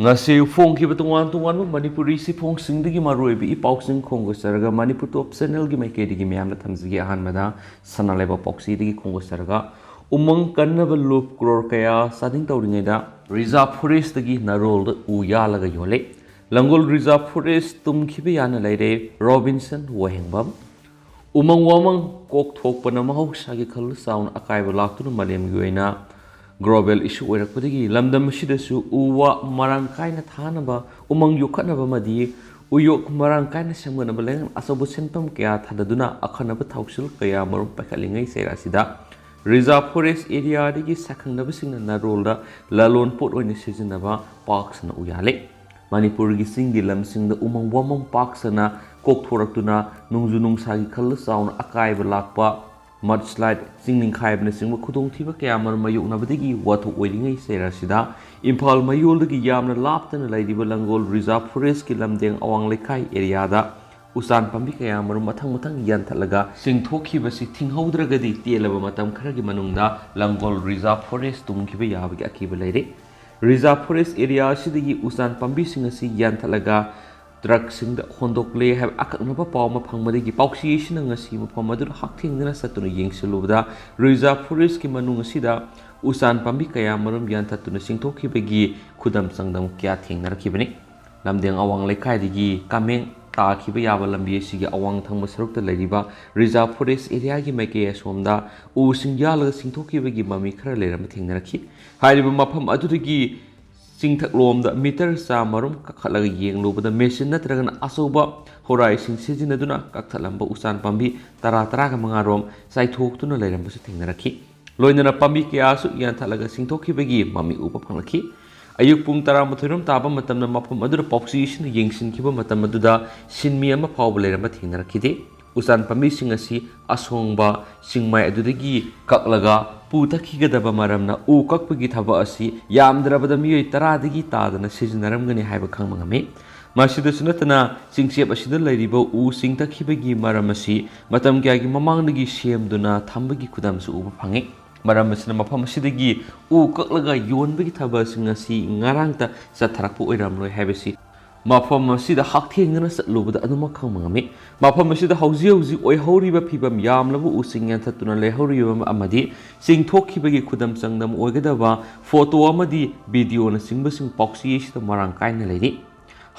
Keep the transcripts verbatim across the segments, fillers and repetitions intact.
ꯉꯁꯤ ꯐꯣꯡꯈꯤꯕ ꯇꯣꯉꯥꯟ ꯇꯣꯉꯥꯟꯕ ꯃꯅꯤꯄꯨꯔꯤ ꯁꯤꯐꯣꯡꯁꯤꯡꯗꯒꯤ ꯃꯔꯨꯑꯣꯏꯕ ꯏ ꯄꯥꯎꯁꯤꯡ ꯈꯣꯡꯒꯠꯆꯔꯒ ꯃꯅꯤꯄꯨꯔ ꯇꯣꯞ ꯆꯦꯅꯦꯜꯒꯤ ꯃꯥꯏꯀꯩꯗꯒꯤ ꯃꯌꯥꯝꯅ ꯊꯝꯖꯒꯦ꯫ ꯑꯍꯥꯟꯕꯗ ꯁꯅꯥ ꯂꯩꯕꯥꯛ ꯄꯥꯎꯆꯦꯗꯒꯤ ꯈꯣꯡꯒꯠꯆꯔꯒ, ꯎꯃꯪ ꯀꯟꯅꯕ ꯂꯨꯞ ꯀ꯭ꯔꯣꯔ ꯀꯌꯥ ꯆꯥꯗꯤꯡ ꯇꯧꯔꯤꯉꯩꯗ ꯔꯤꯖꯥꯔꯚ ꯐꯣꯔꯦꯁꯇꯒꯤ ꯅꯥꯔꯣꯜꯗ ꯎ ꯌꯥꯜꯂꯒ ꯌꯣꯜꯂꯦ꯫ ꯂꯪꯒꯣꯜ ꯔꯤꯖꯥꯔꯚ ꯐꯣꯔꯦꯁ ꯇꯨꯝꯈꯤꯕ ꯌꯥꯅ ꯂꯩꯔꯦ꯫ ꯔꯣꯕꯤꯟꯁꯟ ꯋꯥꯍꯦꯡꯕꯝ꯫ ꯎꯃꯪ ꯋꯥꯃꯪ ꯀꯣꯛꯊꯣꯛꯄꯅ ꯃꯍꯧꯁꯥꯒꯤ ꯈꯜꯗ ꯆꯥꯎꯅ ꯑꯀꯥꯏꯕ ꯂꯥꯛꯇꯨꯅ ꯃꯥꯂꯦꯝꯒꯤ ꯑꯣꯏꯅ ꯒ꯭ꯂꯣꯕꯦꯜ ꯏꯁꯨ ꯑꯣꯏꯔꯛꯄꯗꯒꯤ ꯂꯝꯗꯝ ꯑꯁꯤꯗꯁꯨ ꯎ ꯋꯥ ꯃꯔꯥꯡ ꯀꯥꯏꯅ ꯊꯥꯅꯕ, ꯎꯃꯪ ꯌꯣꯛꯈꯠꯅꯕ ꯑꯃꯗꯤ ꯎꯌꯣꯛ ꯃꯔꯥꯡ ꯀꯥꯏꯅ ꯁꯦꯝꯒꯠꯅꯕ ꯂꯩꯉꯥꯛꯅ ꯑꯆꯧꯕ ꯁꯦꯟꯐꯝ ꯀꯌꯥ ꯊꯥꯗꯗꯨꯅ ꯑꯈꯟꯅꯕ ꯊꯧꯁꯤꯜ ꯀꯌꯥ ꯃꯔꯨꯝ ꯄꯥꯏꯈꯠꯂꯤꯉꯩ ꯆꯩꯔꯥꯛ ꯑꯁꯤꯗ ꯔꯤꯖꯥꯔꯚ ꯐꯣꯔꯦꯁ ꯑꯦꯔꯤꯌꯥꯗꯒꯤ ꯁꯛꯈꯪꯅꯕꯁꯤꯡꯅ ꯅꯥꯔꯣꯜꯗ ꯂꯂꯣꯟ ꯄꯣꯠ ꯑꯣꯏꯅ ꯁꯤꯖꯤꯟꯅꯕ ꯄꯥꯛ ꯁꯟꯅ ꯎ ꯌꯥꯜꯂꯤ꯫ ꯃꯅꯤꯄꯨꯔꯒꯤ ꯆꯤꯡꯒꯤ ꯂꯝꯁꯤꯡꯗ ꯎꯃꯪ ꯋꯥꯃꯪ ꯄꯥꯛ ꯁꯟꯅ ꯀꯣꯛꯊꯣꯔꯛꯇꯨꯅ ꯅꯣꯡꯖꯨ ꯅꯨꯡꯁꯥꯒꯤ ꯈꯜꯗ ꯆꯥꯎꯅ ꯑꯀꯥꯏꯕ ꯂꯥꯛꯄ, ꯃꯗꯁ꯭ꯂꯥꯏꯗ, ꯆꯤꯡ ꯅꯤꯡꯈꯥꯏꯕꯅꯆꯤꯡꯕ ꯈꯨꯗꯣꯡꯊꯤꯕ ꯀꯌꯥ ꯑꯃꯔꯣꯝ ꯃꯥꯌꯣꯛꯅꯕꯗꯒꯤ ꯋꯥꯊꯣꯛ ꯑꯣꯏꯔꯤꯉꯩ ꯆꯩꯔꯥꯛ ꯑꯁꯤꯗ ꯏꯝꯐꯥꯜ ꯃꯌꯣꯜꯗꯒꯤ ꯌꯥꯝꯅ ꯂꯥꯞꯇꯅ ꯂꯩꯔꯤꯕ ꯂꯪꯒꯣꯜ ꯔꯤꯖꯥꯔꯚ ꯐꯣꯔꯦꯁꯀꯤ ꯂꯝꯗꯦꯡ ꯑꯋꯥꯡ ꯂꯩꯀꯥꯏ ꯑꯦꯔꯤꯌꯥꯗ ꯎꯆꯥꯟ ꯄꯥꯝꯕꯤ ꯀꯌꯥ ꯑꯃꯔꯣꯝ ꯃꯊꯪ ꯃꯊꯪ ꯌꯥꯟꯊꯠꯂꯒ ꯆꯤꯡꯊꯣꯛꯈꯤꯕꯁꯤ ꯊꯤꯡꯍꯧꯗ꯭ꯔꯒꯗꯤ ꯇꯦꯜꯂꯕ ꯃꯇꯝ ꯈꯔꯒꯤ ꯃꯅꯨꯡꯗ ꯂꯪꯒꯣꯜ ꯔꯤꯖꯥꯔꯚ ꯐꯣꯔꯦꯁ ꯇꯨꯝꯈꯤꯕ ꯌꯥꯕꯒꯤ ꯑꯀꯤꯕ ꯂꯩꯔꯦ꯫ ꯔꯤꯖꯥꯔꯚ ꯐꯣꯔꯦꯁ ꯑꯦꯔꯤꯌꯥ ꯑꯁꯤꯗꯒꯤ ꯎꯆꯥꯟ ꯄꯥꯝꯕꯤꯁꯤꯡ ꯑꯁꯤ ꯌꯥꯟꯊꯠꯂꯒ ꯇ꯭ꯔꯛꯁꯤꯡꯗ ꯍꯣꯟꯗꯣꯛꯂꯦ ꯍꯥꯏꯕ ꯑꯀꯛꯅꯕ ꯄꯥꯎ ꯑꯃ ꯐꯪꯕꯗꯒꯤ ꯄꯥꯎꯆꯦ ꯑꯁꯤꯅ ꯉꯁꯤ ꯃꯐꯝ ꯑꯗꯨꯗ ꯍꯛꯊꯦꯡꯅꯅ ꯆꯠꯇꯨꯅ ꯌꯦꯡꯁꯤꯜꯂꯨꯕꯗ ꯔꯤꯖꯥꯔꯚ ꯐꯣꯔꯦꯁꯀꯤ ꯃꯅꯨꯡ ꯑꯁꯤꯗ ꯎꯆꯥꯟ ꯄꯥꯝꯕꯤ ꯀꯌꯥ ꯃꯔꯨꯝ ꯌꯥꯟꯊꯠꯇꯨꯅ ꯆꯤꯡꯊꯣꯛꯈꯤꯕꯒꯤ ꯈꯨꯗꯝ ꯆꯥꯡꯗꯝ ꯀꯌꯥ ꯊꯦꯡꯅꯔꯛꯈꯤꯕꯅꯤ꯫ ꯂꯝꯗꯦꯡ ꯑꯋꯥꯡ ꯂꯩꯀꯥꯏꯗꯒꯤ ꯀꯥꯃꯦꯡ ꯇꯥꯈꯤꯕ ꯌꯥꯕ ꯂꯝꯕꯤ ꯑꯁꯤꯒꯤ ꯑꯋꯥꯡ ꯊꯪꯕ ꯁꯔꯨꯛꯇ ꯂꯩꯔꯤꯕ ꯔꯤꯖꯥꯔꯚ ꯐꯣꯔꯦꯁ ꯑꯦꯔꯤꯌꯥꯒꯤ ꯃꯥꯏꯀꯩ ꯑꯁꯣꯝꯗ ꯎꯁꯤꯡ ꯌꯥꯜꯂꯒ ꯆꯤꯡꯊꯣꯛꯈꯤꯕꯒꯤ ꯃꯃꯤ ꯈꯔ ꯂꯩꯔꯝꯕ ꯊꯦꯡꯅꯔꯛꯈꯤ꯫ ꯍꯥꯏꯔꯤꯕ ꯃꯐꯝ ꯑꯗꯨꯗꯒꯤ ꯆꯤꯡꯊꯛꯂꯣꯝꯗ ꯃꯤꯇꯔ ꯆꯥꯃꯔꯣꯝ ꯀꯥꯈꯠꯂꯒ ꯌꯦꯡꯂꯨꯕꯗ ꯃꯦꯆꯤꯟ ꯅꯠꯇ꯭ꯔꯒꯅ ꯑꯆꯧꯕ ꯍꯣꯔꯥꯏꯁꯤꯡ ꯁꯤꯖꯤꯟꯅꯗꯨꯅ ꯀꯛꯊꯠꯂꯝꯕ ꯎꯆꯥꯟ ꯄꯥꯝꯕꯤ ꯇꯔꯥ, ꯇꯔꯥꯒ ꯃꯉꯥꯔꯣꯝ ꯆꯥꯏꯊꯣꯛꯇꯨꯅ ꯂꯩꯔꯝꯕꯁꯨ ꯊꯦꯡꯅꯔꯛꯈꯤ꯫ ꯂꯣꯏꯅꯅ ꯄꯥꯝꯕꯤ ꯀꯌꯥꯁꯨ ꯌꯥꯟꯊꯠꯂꯒ ꯆꯤꯡꯊꯣꯛꯈꯤꯕꯒꯤ ꯃꯃꯤ ꯎꯕ ꯐꯪꯂꯛꯈꯤ꯫ ꯑꯌꯨꯛ ꯄꯨꯡ ꯇꯔꯥꯃꯥꯊꯣꯏꯔꯣꯝ ꯇꯥꯕ ꯃꯇꯝꯗ ꯃꯐꯝ ꯑꯗꯨꯗ ꯄꯥꯎꯆꯦꯁꯤꯡꯅ ꯌꯦꯡꯁꯤꯟꯈꯤꯕ ꯃꯇꯝ ꯑꯗꯨꯗ ꯁꯤꯟꯃꯤ ꯑꯃ ꯐꯥꯎꯕ ꯂꯩꯔꯝꯕ ꯊꯦꯡꯅꯔꯛꯈꯤꯗꯦ꯫ ꯎꯆꯥꯟ ꯄꯥꯝꯕꯤꯁꯤꯡ ꯑꯁꯤ ꯑꯁꯣꯡꯕ ꯆꯤꯡꯃꯥꯏ ꯑꯗꯨꯗꯒꯤ ꯀꯛꯂꯒ ꯄꯨꯊꯈꯤꯒꯗꯕ ꯃꯔꯝꯅ ꯎ ꯀꯛꯄꯒꯤ ꯊꯕꯛ ꯑꯁꯤ ꯌꯥꯝꯗ꯭ꯔꯕꯗ ꯃꯤꯑꯣꯏ ꯇꯔꯥꯗꯒꯤ ꯇꯥꯗꯅ ꯁꯤꯖꯤꯟꯅꯔꯝꯒꯅꯤ ꯍꯥꯏꯕ ꯈꯪꯕ ꯉꯝꯃꯤ꯫ ꯃꯁꯤꯗꯁꯨ ꯅꯠꯇꯅ ꯆꯤꯡꯆꯦꯞ ꯑꯁꯤꯗ ꯂꯩꯔꯤꯕ ꯎ ꯆꯤꯡꯊꯈꯤꯕꯒꯤ ꯃꯔꯝ ꯑꯁꯤ ꯃꯇꯝ ꯀꯌꯥꯒꯤ ꯃꯃꯥꯡꯗꯒꯤ ꯁꯦꯝꯗꯨꯅ ꯊꯝꯕꯒꯤ ꯈꯨꯗꯝꯁꯨ ꯎꯕ ꯐꯪꯉꯤ꯫ ꯃꯔꯝ ꯑꯁꯤꯅ ꯃꯐꯝ ꯑꯁꯤꯗꯒꯤ ꯎ ꯀꯛꯂꯒ ꯌꯣꯟꯕꯒꯤ ꯊꯕꯛꯁꯤꯡ ꯑꯁꯤ ꯉꯔꯥꯡꯇ ꯆꯠꯊꯔꯛꯄ ꯑꯣꯏꯔꯝꯂꯣꯏ ꯍꯥꯏꯕꯁꯤ ꯃꯐꯝ ꯑꯁꯤꯗ ꯍꯛꯊꯦꯡꯅꯅ ꯆꯠꯂꯨꯕꯗ ꯑꯗꯨꯃꯛ ꯈꯪꯕ ꯉꯝꯃꯤ꯫ ꯃꯐꯝ ꯑꯁꯤꯗ ꯍꯧꯖꯤꯛ ꯍꯧꯖꯤꯛ ꯑꯣꯏꯍꯧꯔꯤꯕ ꯐꯤꯕꯝ ꯌꯥꯝꯂꯕ ꯎꯁꯤꯡ ꯌꯥꯟꯊꯠꯇꯨꯅ ꯂꯩꯍꯧꯔꯤꯕ ꯑꯃꯗꯤ ꯆꯤꯡꯊꯣꯛꯈꯤꯕꯒꯤ ꯈꯨꯗꯝ ꯆꯥꯡꯗꯝ ꯑꯣꯏꯒꯗꯕ ꯐꯣꯇꯣ ꯑꯃꯗꯤ ꯚꯤꯗꯤꯑꯣꯅꯆꯤꯡꯕꯁꯤꯡ ꯄꯥꯎꯆꯦ ꯑꯁꯤꯗ ꯃꯔꯥꯡ ꯀꯥꯏꯅ ꯂꯩꯔꯤ꯫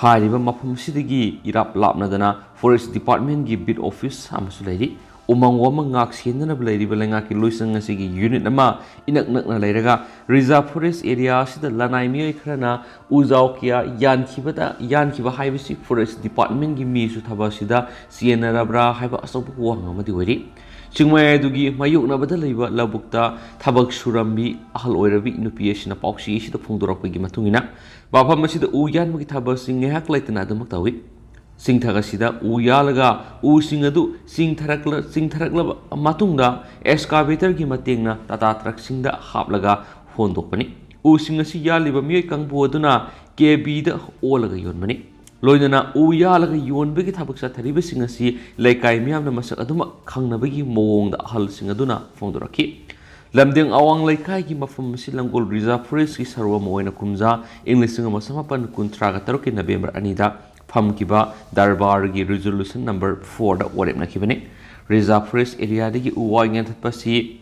ꯍꯥꯏꯔꯤꯕ ꯃꯐꯝ ꯑꯁꯤꯗꯒꯤ ꯏꯔꯥꯞ ꯂꯥꯞꯅꯗꯅ ꯐꯣꯔꯦꯁ ꯗꯤꯄꯥꯔꯠꯃꯦꯟꯒꯤ ꯕꯤꯠ ꯑꯣꯐꯤꯁ ꯑꯃꯁꯨ ꯂꯩꯔꯤ꯫ ꯎꯃꯪ ꯋꯥꯃꯪ ꯉꯥꯛ ꯁꯦꯟꯅꯅꯕ ꯂꯩꯔꯤꯕ ꯂꯩꯉꯥꯛꯀꯤ ꯂꯣꯏꯁꯪ ꯑꯁꯤꯒꯤ ꯌꯨꯅꯤꯠ ꯑꯃ ꯏꯅꯛ ꯅꯛꯅ ꯂꯩꯔꯒ ꯔꯤꯖꯥꯔꯚ ꯐꯣꯔꯦꯁ ꯑꯦꯔꯤꯌꯥ ꯑꯁꯤꯗ ꯂꯅꯥꯏ ꯃꯤꯑꯣꯏ ꯈꯔꯅ ꯎꯖꯥꯎ ꯀꯌꯥ ꯌꯥꯟꯈꯤꯕꯗ, ꯌꯥꯟꯈꯤꯕ ꯍꯥꯏꯕꯁꯤ ꯐꯣꯔꯦꯁ ꯗꯤꯄꯥꯔꯠꯃꯦꯟꯒꯤ ꯃꯤꯁꯨ ꯊꯕꯛ ꯑꯁꯤꯗ ꯆꯦꯟꯅꯔꯕ꯭ꯔꯥ ꯍꯥꯏꯕ ꯑꯆꯧꯕ ꯋꯥꯍꯪ ꯑꯃꯗꯤ ꯑꯣꯏꯔꯤ꯫ ꯆꯤꯡꯃꯩ ꯑꯗꯨꯒꯤ ꯃꯥꯌꯣꯛꯅꯕꯗ ꯂꯩꯕ ꯂꯧꯕꯨꯛꯇ ꯊꯕꯛ ꯁꯨꯔꯝꯕꯤ ꯑꯍꯜ ꯑꯣꯏꯔꯕꯤ ꯅꯨꯄꯤ ꯑꯁꯤꯅ ꯄꯥꯎꯆꯦ ꯑꯁꯤꯗ ꯐꯣꯡꯗꯣꯔꯛꯄꯒꯤ ꯃꯇꯨꯡ ꯏꯟꯅ, ꯃꯐꯝ ꯑꯁꯤꯗ ꯎ ꯌꯥꯟꯕꯒꯤ ꯊꯕꯛꯁꯤꯡ ꯉꯥꯏꯍꯥꯛ ꯂꯩꯇꯅ ꯑꯗꯨꯃꯛ ꯇꯧꯏ꯫ ꯆꯤꯡꯊꯛ ꯑꯁꯤꯗ ꯎ ꯌꯥꯜꯂꯒ ꯎꯁꯤꯡ ꯑꯗꯨ ꯆꯤꯡꯊꯔꯛꯂ-, ꯆꯤꯡꯊꯔꯛꯂꯕ ꯃꯇꯨꯡꯗ ꯑꯦꯛꯁꯀꯥꯚꯦꯇꯔꯒꯤ ꯃꯇꯦꯡꯅ ꯇꯥꯇꯥ ꯇ꯭ꯔꯛꯁꯤꯡꯗ ꯍꯥꯞꯂꯒ ꯍꯣꯟꯗꯣꯛꯄꯅꯤ꯫ ꯎꯁꯤꯡ ꯑꯁꯤ ꯌꯥꯜꯂꯤꯕ ꯃꯤꯑꯣꯏ ꯀꯥꯡꯕꯨ ꯑꯗꯨꯅ ꯀꯦꯕꯤꯗ ꯑꯣꯜꯂꯒ ꯌꯣꯟꯕꯅꯤ꯫ ꯂꯣꯏꯅꯅ ꯎ ꯌꯥꯜꯂꯒ ꯌꯣꯟꯕꯒꯤ ꯊꯕꯛ ꯆꯠꯊꯔꯤꯕꯁꯤꯡ ꯑꯁꯤ ꯂꯩꯀꯥꯏ ꯃꯤꯌꯥꯝꯅ ꯃꯁꯛ ꯑꯗꯨꯃꯛ ꯈꯪꯅꯕꯒꯤ ꯃꯑꯣꯡꯗ ꯑꯍꯜꯁꯤꯡ ꯑꯗꯨꯅ ꯐꯣꯡꯗꯣꯔꯛꯈꯤ꯫ ꯂꯝꯗꯦꯡ ꯑꯋꯥꯡ ꯂꯩꯀꯥꯏꯒꯤ ꯃꯐꯝ ꯑꯁꯤ ꯂꯪꯒꯣꯜ ꯔꯤꯖꯥꯔꯚ ꯐꯣꯔꯦꯁ꯭ꯠꯀꯤ ꯁꯔꯨꯛ ꯑꯃ ꯑꯣꯏꯅ ꯀꯨꯝꯖꯥ ꯏꯪ ꯂꯤꯁꯤꯡ ꯑꯃ ꯆꯃꯥꯄꯟ ꯀꯨꯟꯊ꯭ꯔꯥꯒ ꯇꯔꯨꯛꯀꯤ ꯅꯕꯦꯝꯕꯔ ꯑꯅꯤꯗ ꯐꯝꯈꯤꯕ ꯗꯔꯕꯥꯔꯒꯤ ꯔꯤꯖꯣꯂꯨꯁꯟ ꯅꯝꯕꯔ ꯐꯣꯔꯗ ꯋꯥꯔꯦꯞꯅꯈꯤꯕꯅꯤ꯫ ꯔꯤꯖꯥꯔꯚ ꯐꯣꯔꯦꯁ꯭ꯠ ꯑꯦꯔꯤꯌꯥꯗꯒꯤ ꯎ ꯋꯥ ꯌꯥꯟꯊꯠꯄ ꯑꯁꯤ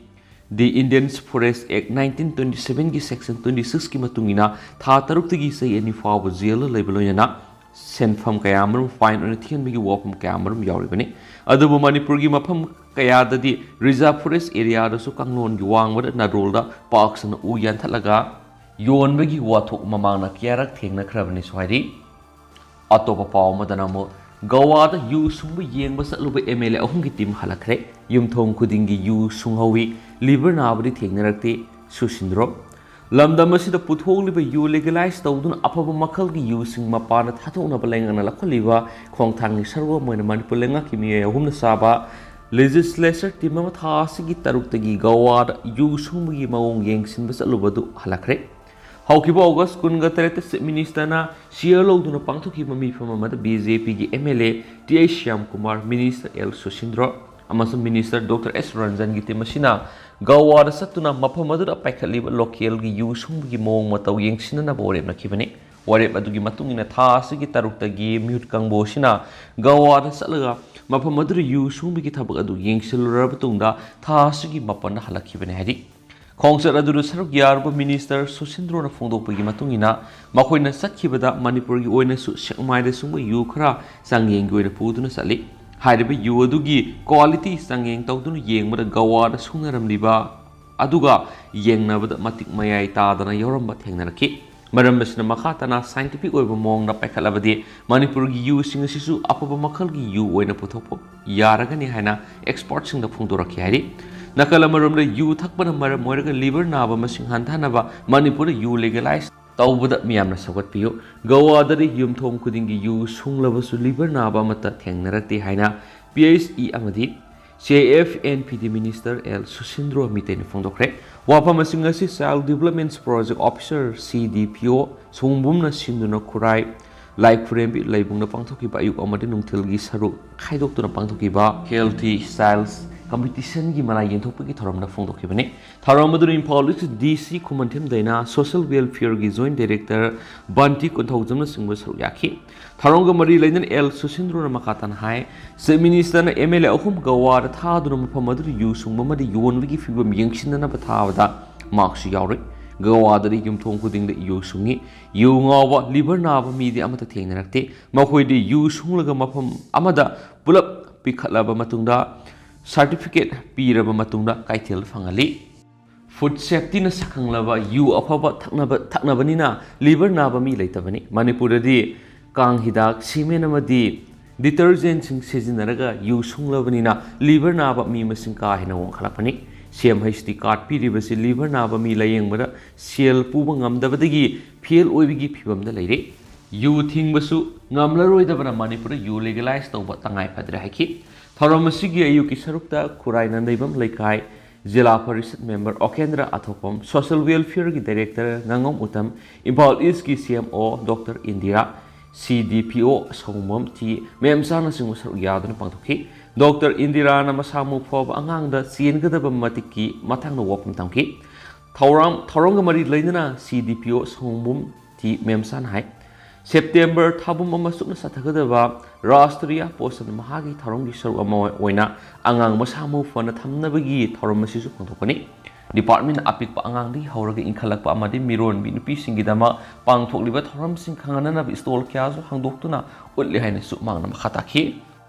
The Indian Forest Act nineteen twenty sevenꯒꯤ section twenty sixꯀꯤ ꯃꯇꯨꯡ ꯏꯟꯅ ꯊꯥ ꯇꯔꯨꯛꯇꯒꯤ ꯆꯍꯤ ꯑꯅꯤ ꯐꯥꯎꯕ ꯖꯦꯜꯗ ꯂꯩꯕ ꯂꯣꯏꯅꯅ ꯁꯦꯟꯐꯝ ꯀꯌꯥ ꯑꯃꯔꯣꯝ fine ꯑꯣꯏꯅ ꯊꯤꯍꯟꯕꯒꯤ ꯋꯥꯐꯝ ꯀꯌꯥ ꯑꯃꯔꯣꯝ ꯌꯥꯎꯔꯤꯕꯅꯤ꯫ ꯑꯗꯨꯕꯨ ꯃꯅꯤꯄꯨꯔꯒꯤ ꯃꯐꯝ ꯀꯌꯥꯗꯗꯤ ꯔꯤꯖꯥꯔꯚ ꯐꯣꯔꯦꯁ꯭ꯠ ꯑꯦꯔꯤꯌꯥꯗꯁꯨ ꯀꯥꯡꯂꯣꯟꯒꯤ ꯋꯥꯡꯃꯗ ꯅꯥꯗꯣꯜꯗ ꯄꯥꯛ ꯁꯟꯅ ꯎ ꯌꯥꯟꯊꯠꯂꯒ ꯌꯣꯟꯕꯒꯤ ꯋꯥꯊꯣꯛ ꯃꯃꯥꯡꯗ ꯀꯌꯥꯔꯛ ꯊꯦꯡꯅꯈ꯭ꯔꯕꯅꯤꯁꯨ ꯍꯥꯏꯔꯤ꯫ ꯑꯇꯣꯞꯄ ꯄꯥꯎ ꯑꯃꯗꯅ ꯑꯃꯨꯛ ꯒꯋꯥꯗ ꯌꯨ ꯁꯨꯡꯕ ꯌꯦꯡꯕ ꯆꯠꯂꯨꯕ ꯑꯦꯝ ꯑꯦꯜ ꯑꯦ ꯑꯍꯨꯝꯒꯤ ꯇꯤꯝ ꯍꯜꯂꯛꯈ꯭ꯔꯦ꯫ ꯌꯨꯝꯊꯣꯡ ꯈꯨꯗꯤꯡꯒꯤ ꯌꯨ ꯁꯨꯡꯍꯧꯋꯤ꯫ ꯂꯤꯚꯔ ꯅꯥꯕꯗꯤ ꯊꯦꯡꯅꯔꯛꯇꯦ꯫ ꯁꯨꯁꯤꯟꯗ꯭ꯔꯣ꯫ ꯂꯝꯗꯝ ꯑꯁꯤꯗ ꯄꯨꯊꯣꯛꯂꯤꯕ ꯌꯨ ꯂꯤꯒꯦꯂꯥꯏꯖ ꯇꯧꯗꯨꯅ ꯑꯐꯕ ꯃꯈꯜꯒꯤ ꯌꯨꯁꯤꯡ ꯃꯄꯥꯟꯗ ꯊꯥꯗꯣꯛꯅꯕ ꯂꯩꯉꯥꯛꯅ ꯂꯧꯈꯠꯂꯤꯕ ꯈꯣꯡꯊꯥꯡꯒꯤ ꯁꯔꯨꯛ ꯑꯃ ꯑꯣꯏꯅ ꯃꯅꯤꯄꯨꯔ ꯂꯩꯉꯥꯛꯀꯤ ꯃꯤꯑꯣꯏ ꯑꯍꯨꯝꯅ ꯁꯥꯕ ꯂꯦꯖꯤꯁꯂꯦꯆꯔ ꯇꯤꯝ ꯑꯃ ꯊꯥ ꯑꯁꯤꯒꯤ ꯇꯔꯨꯛꯇꯒꯤ ꯒꯋꯥꯗ ꯌꯨ ꯁꯨꯡꯕꯒꯤ ꯃꯑꯣꯡ ꯌꯦꯡꯁꯤꯟꯕ ꯆꯠꯂꯨꯕꯗꯨ ꯍꯜꯂꯛꯈ꯭ꯔꯦ꯫ ꯍꯧꯈꯤꯕ ꯑꯣꯒꯁ꯭ꯠ ꯀꯨꯟꯒ ꯇꯔꯦꯠꯇ ꯆꯤꯐ ꯃꯤꯅꯤꯁꯇꯔꯅ ꯆꯤꯌꯔ ꯂꯧꯗꯨꯅ ꯄꯥꯡꯊꯣꯛꯈꯤꯕ ꯃꯤꯐꯝ ꯑꯃꯗ ꯕꯤ ꯖꯦ ꯄꯤꯒꯤ M L A T H Shyam Kumar, minister L Susindro ꯑꯃꯁꯨꯡ ꯃꯤꯅꯤꯁꯇꯔ ꯗꯣꯛꯇꯔ ꯑꯦꯁ ꯔꯟꯖꯟꯒꯤ ꯇꯤꯝ ꯑꯁꯤꯅ ꯒꯋꯥꯗ ꯆꯠꯇꯨꯅ ꯃꯐꯝ ꯑꯗꯨꯗ ꯄꯥꯏꯈꯠꯂꯤꯕ ꯂꯣꯀꯦꯜꯒꯤ ꯌꯨ ꯁꯨꯡꯕꯒꯤ ꯃꯑꯣꯡ ꯃꯇꯧ ꯌꯦꯡꯁꯤꯟꯅꯅꯕ ꯋꯥꯔꯦꯞꯅꯈꯤꯕꯅꯤ꯫ ꯋꯥꯔꯦꯞ ꯑꯗꯨꯒꯤ ꯃꯇꯨꯡ ꯏꯟꯅ ꯊꯥ ꯑꯁꯤꯒꯤ ꯇꯔꯨꯛꯇꯒꯤ ꯃꯤꯍꯨꯠ ꯀꯥꯡꯕꯨ ꯑꯁꯤꯅ ꯒꯋꯥꯗ ꯆꯠꯂꯒ ꯃꯐꯝ ꯑꯗꯨꯗ ꯌꯨ ꯁꯨꯡꯕꯒꯤ ꯊꯕꯛ ꯑꯗꯨ ꯌꯦꯡꯁꯤꯜꯂꯨꯔꯕ ꯃꯇꯨꯡꯗ ꯊꯥ ꯑꯁꯤꯒꯤ ꯃꯥꯄꯟꯗ ꯍꯜꯂꯛꯈꯤꯕꯅꯤ ꯍꯥꯏꯔꯤ꯫ ꯈꯣꯡꯆꯠ ꯑꯗꯨꯗ ꯁꯔꯨꯛ ꯌꯥꯔꯨꯕ ꯃꯤꯅꯤꯁꯇꯔ ꯁꯨꯁꯤꯟꯗ꯭ꯔꯣꯅ ꯐꯣꯡꯗꯣꯛꯄꯒꯤ ꯃꯇꯨꯡ ꯏꯟꯅ ꯃꯈꯣꯏꯅ ꯆꯠꯈꯤꯕꯗ ꯃꯅꯤꯄꯨꯔꯒꯤ ꯑꯣꯏꯅꯁꯨ ꯁꯦꯛꯃꯥꯏꯗ ꯁꯨꯡꯕ ꯌꯨ ꯈꯔ ꯆꯥꯡꯌꯦꯡꯒꯤ ꯑꯣꯏꯅ ꯄꯨꯗꯨꯅ ꯆꯠꯂꯤ꯫ ꯍꯥꯏꯔꯤꯕ ꯌꯨ ꯑꯗꯨꯒꯤ ꯀ꯭ꯋꯥꯂꯤꯇꯤ ꯆꯥꯡꯌꯦꯡ ꯇꯧꯗꯨꯅ ꯌꯦꯡꯕꯗ ꯒꯋꯥꯗ ꯁꯨꯡꯅꯔꯝꯂꯤꯕ ꯑꯗꯨꯒ ꯌꯦꯡꯅꯕꯗ ꯃꯇꯤꯛ ꯃꯌꯥꯏ ꯇꯥꯗꯅ ꯌꯥꯎꯔꯝꯕ ꯊꯦꯡꯅꯔꯛꯈꯤ꯫ ꯃꯔꯝ ꯑꯁꯤꯅ ꯃꯈꯥ ꯇꯥꯅ ꯁꯥꯏꯟꯇꯤꯐꯤꯛ ꯑꯣꯏꯕ ꯃꯑꯣꯡꯗ ꯄꯥꯏꯈꯠꯂꯕꯗꯤ ꯃꯅꯤꯄꯨꯔꯒꯤ ꯌꯨꯁꯤꯡ ꯑꯁꯤꯁꯨ ꯑꯐꯕ ꯃꯈꯜꯒꯤ ꯌꯨ ꯑꯣꯏꯅ ꯄꯨꯊꯣꯛꯄ ꯌꯥꯔꯒꯅꯤ ꯍꯥꯏꯅ ꯑꯦꯛꯁꯄꯔꯠꯁꯤꯡꯗ ꯐꯣꯡꯗꯣꯔꯛꯈꯤ ꯍꯥꯏꯔꯤ꯫ ꯅꯥꯀꯜ ꯑꯃꯔꯣꯝꯗ ꯌꯨ ꯊꯛꯄꯅ ꯃꯔꯝ ꯑꯣꯏꯔꯒ ꯂꯤꯚꯔ ꯅꯥꯕ ꯃꯁꯤꯡ ꯍꯟꯊꯅꯕ ꯃꯅꯤꯄꯨꯔꯗ ꯌꯨ ꯂꯤꯒꯦꯂꯥꯏꯁ ꯇꯧꯕꯗ ꯃꯤꯌꯥꯝꯅ ꯁꯧꯒꯠꯄꯤꯌꯨ꯫ ꯒꯋꯥꯗꯗꯤ ꯌꯨꯝꯊꯣꯡ ꯈꯨꯗꯤꯡꯒꯤ ꯌꯨ ꯁꯨꯡꯂꯕꯁꯨ ꯂꯤꯚꯔ ꯅꯥꯕ ꯑꯃꯠꯇ ꯊꯦꯡꯅꯔꯛꯇꯦ ꯍꯥꯏꯅ ꯄꯤ ꯑꯩꯆ ꯏ ꯑꯃꯗꯤ C I F N P D minister L Susindro ꯃꯤꯇꯩꯅ ꯐꯣꯡꯗꯣꯛꯈ꯭ꯔꯦ꯫ ꯋꯥꯐꯝ ꯑꯁꯤꯡ ꯑꯁꯤ ꯆꯥꯏꯜ ꯗꯤꯕꯂꯞꯃꯦꯟ ꯄ꯭ꯔꯣꯖꯦꯛ ꯑꯣꯐꯤꯁꯔ, ꯁꯤ ꯗꯤ ꯄꯤ ꯑꯣ, ꯁꯣꯡꯕꯨꯝꯅ ꯁꯤꯟꯗꯨꯅ ꯈꯨꯔꯥꯏ ꯂꯥꯏꯈꯨꯔꯦꯝꯕꯤ ꯂꯩꯕꯨꯡꯗ ꯄꯥꯡꯊꯣꯛꯈꯤꯕ ꯑꯌꯨꯛ ꯑꯃꯗꯤ ꯅꯨꯡꯊꯤꯜꯒꯤ ꯁꯔꯨꯛ ꯈꯥꯏꯗꯣꯛꯇꯨꯅ ꯄꯥꯡꯊꯣꯛꯈꯤꯕ ꯍꯦꯜꯊꯤ ꯁ꯭ꯇꯥꯏꯜꯁ ꯀꯝꯄꯤꯇꯤꯁꯟꯒꯤ ꯃꯅꯥ ꯌꯦꯟꯊꯣꯛꯄꯒꯤ ꯊꯧꯔꯝꯗ ꯐꯣꯡꯗꯣꯛꯈꯤꯕꯅꯤ꯫ ꯊꯧꯔꯝ ꯑꯗꯨꯗ ꯏꯝꯐꯥꯜ ꯏꯁ ꯗꯤ ꯁꯤ ꯈꯨꯃꯟꯊꯦꯝ ꯗꯩꯅꯥ, ꯁꯣꯁꯦꯜ ꯋꯦꯜꯐꯤꯌꯔꯒꯤ ꯖꯣꯏꯟꯠ ꯗꯥꯏꯔꯦꯛꯇꯔ ꯕꯟꯇꯤ ꯀꯣꯟꯊꯧꯖꯝꯅꯆꯤꯡꯕ ꯁꯔꯨꯛ ꯌꯥꯈꯤ꯫ ꯊꯧꯔꯝꯒ ꯃꯔꯤ ꯂꯩꯅꯅ ꯑꯦꯜ ꯁꯨꯁꯤꯟꯗ꯭ꯔꯣꯅ ꯃꯈꯥ ꯇꯥꯅ ꯍꯥꯏ, ꯆꯤꯐ ꯃꯤꯅꯤꯁꯇꯔꯅ ꯑꯦꯝ ꯑꯦꯜ ꯑꯦ ꯑꯍꯨꯝ ꯒꯋꯥꯗ ꯊꯥꯗꯨꯅ ꯃꯐꯝ ꯑꯗꯨꯗ ꯌꯨ ꯁꯨꯡꯕ ꯑꯃꯗꯤ ꯌꯣꯟꯕꯒꯤ ꯐꯤꯕꯝ ꯌꯦꯡꯁꯤꯟꯅꯅꯕ ꯊꯥꯕꯗ ꯃꯍꯥꯛꯁꯨ ꯌꯥꯎꯔꯨꯏ꯫ ꯒꯋꯥꯗꯗꯤ ꯌꯨꯝꯊꯣꯡ ꯈꯨꯗꯤꯡꯗ ꯌꯨ ꯁꯨꯡꯏ꯫ ꯌꯨ ꯉꯥꯎꯕ, ꯂꯤꯚꯔ ꯅꯥꯕ ꯃꯤꯗꯤ ꯑꯃꯠꯇ ꯊꯦꯡꯅꯔꯛꯇꯦ꯫ ꯃꯈꯣꯏꯗꯤ ꯌꯨ ꯁꯨꯡꯂꯒ ꯃꯐꯝ ꯑꯃꯗ ꯄꯨꯂꯞ ꯄꯤꯈꯠꯂꯕ ꯃꯇꯨꯡꯗ, ꯁꯥꯔꯇꯤꯐꯤꯀꯦꯠ ꯄꯤꯔꯕ ꯃꯇꯨꯡꯗ ꯀꯩꯊꯦꯜ ꯐꯪꯍꯜꯂꯤ꯫ ꯐꯨꯗ ꯁꯦꯐꯇꯤꯅ ꯁꯛꯈꯪꯂꯕ ꯌꯨ ꯑꯐꯕ ꯊꯛꯅꯕ, ꯊꯛꯅꯕꯅꯤꯅ ꯂꯤꯚꯔ ꯅꯥꯕ ꯃꯤ ꯂꯩꯇꯕꯅꯤ꯫ ꯃꯅꯤꯄꯨꯔꯗꯗꯤ ꯀꯥꯡ ꯍꯤꯗꯥꯛ, ꯁꯤꯃꯦꯟ ꯑꯃꯗꯤ ꯗꯤꯇꯔꯖꯦꯟꯠꯁꯤꯡ ꯁꯤꯖꯤꯟꯅꯔꯒ ꯌꯨ ꯁꯨꯡꯂꯕꯅꯤꯅ ꯂꯤꯚꯔ ꯅꯥꯕ ꯃꯤ ꯃꯁꯤꯡ ꯀꯥ ꯍꯦꯟꯅ ꯋꯥꯡꯈꯠꯂꯛꯄꯅꯤ꯫ C M H D card ꯄꯤꯔꯤꯕꯁꯤ ꯂꯤꯚꯔ ꯅꯥꯕ ꯃꯤ ꯂꯥꯌꯦꯡꯕꯗ ꯁꯦꯜ ꯄꯨꯕ ꯉꯝꯗꯕꯗꯒꯤ ꯐꯦꯜ ꯑꯣꯏꯕꯒꯤ ꯐꯤꯕꯝꯗ ꯂꯩꯔꯦ꯫ ꯌꯨ ꯊꯤꯡꯕꯁꯨ ꯉꯝꯂꯔꯣꯏꯗꯕꯅ ꯃꯅꯤꯄꯨꯔꯗ ꯌꯨ ꯂꯤꯒꯦꯂꯥꯏꯖ ꯇꯧꯕ ꯇꯉꯥꯏ ꯐꯗ꯭ꯔꯦ ꯍꯥꯏꯈꯤ꯫ ꯊꯧꯔꯝ ꯑꯁꯤꯒꯤ ꯑꯌꯨꯛꯀꯤ ꯁꯔꯨꯛꯇ ꯈꯨꯔꯥꯏ ꯅꯟꯗꯩꯕꯝ ꯂꯩꯀꯥꯏ ꯖꯤꯂꯥ ꯄꯔꯤꯁꯠ ꯃꯦꯝꯕꯔ ꯑꯣꯀꯦꯟꯗ꯭ꯔ ꯑꯊꯣꯛꯄꯝ, ꯁꯣꯁꯦꯜ ꯋꯦꯜꯐꯤꯌꯔꯒꯤ ꯗꯥꯏꯔꯦꯛꯇꯔ ꯉꯥꯉꯣꯝ ꯎꯇꯝ, ꯏꯝꯐꯥꯜ ꯏꯁꯀꯤ ꯁꯤ ꯑꯦꯝ ꯑꯣ ꯗꯣꯛꯇꯔ ꯏꯟꯗꯤꯔꯥ, ꯁꯤ ꯗꯤ ꯄꯤ ꯑꯣ ꯁꯣꯡꯕꯝ ꯇꯤ ꯃꯦꯝꯆꯥꯅꯆꯤꯡꯕ ꯁꯔꯨꯛ ꯌꯥꯗꯨꯅ ꯄꯥꯡꯊꯣꯛꯈꯤ꯫ ꯗꯣꯛꯇꯔ ꯏꯟꯗꯤꯔꯥꯅ ꯃꯁꯥ ꯃꯎ ꯐꯕ ꯑꯉꯥꯡꯗ ꯆꯦꯟꯒꯗꯕ ꯃꯇꯤꯛꯀꯤ ꯃꯇꯥꯡꯗ ꯋꯥꯐꯝ ꯊꯝꯈꯤ꯫ ꯊꯧꯔꯝ ꯊꯧꯔꯝꯒ ꯃꯔꯤ ꯂꯩꯅꯅ ꯁꯤ ꯗꯤ ꯄꯤ ꯑꯣ ꯁꯣꯡꯕꯨꯝ ꯇꯤ ꯃꯦꯝꯁꯥꯅ ꯍꯥꯏ, ꯁꯦꯞꯇꯦꯝꯕꯔ ꯊꯥꯕꯨꯝ ꯑꯃ ꯆꯨꯞꯅ ꯆꯠꯊꯒꯗꯕ ꯔꯥꯁꯇ꯭ꯔꯤꯌꯥ ꯄꯣꯁꯟ ꯃꯍꯥꯒꯤ ꯊꯧꯔꯝꯒꯤ ꯁꯔꯨꯛ ꯑꯃ ꯑꯣꯏꯅ ꯑꯉꯥꯡ ꯃꯁꯥ ꯃꯎ ꯐꯅ ꯊꯝꯅꯕꯒꯤ ꯊꯧꯔꯝ ꯑꯁꯤꯁꯨ ꯄꯥꯡꯊꯣꯛꯀꯅꯤ꯫ ꯗꯤꯄꯥꯔꯠꯃꯦꯟ ꯑꯄꯤꯛꯄ ꯑꯉꯥꯡꯗꯒꯤ ꯍꯧꯔꯒ ꯏꯟꯈꯠꯂꯛꯄ ꯑꯃꯗꯤ ꯃꯤꯔꯣꯟꯕꯤ ꯅꯨꯄꯤꯁꯤꯡꯒꯤꯗꯃꯛ ꯄꯥꯡꯊꯣꯛꯂꯤꯕ ꯊꯧꯔꯝꯁꯤꯡ ꯈꯪꯍꯟꯅꯅꯕ ꯁ꯭ꯇꯣꯜ ꯀꯌꯥꯁꯨ ꯍꯥꯡꯗꯣꯛꯇꯨꯅ ꯎꯠꯂꯤ ꯍꯥꯏꯅꯁꯨ ꯃꯍꯥꯛꯅ ꯃꯈꯥ ꯇꯥꯈꯤ꯫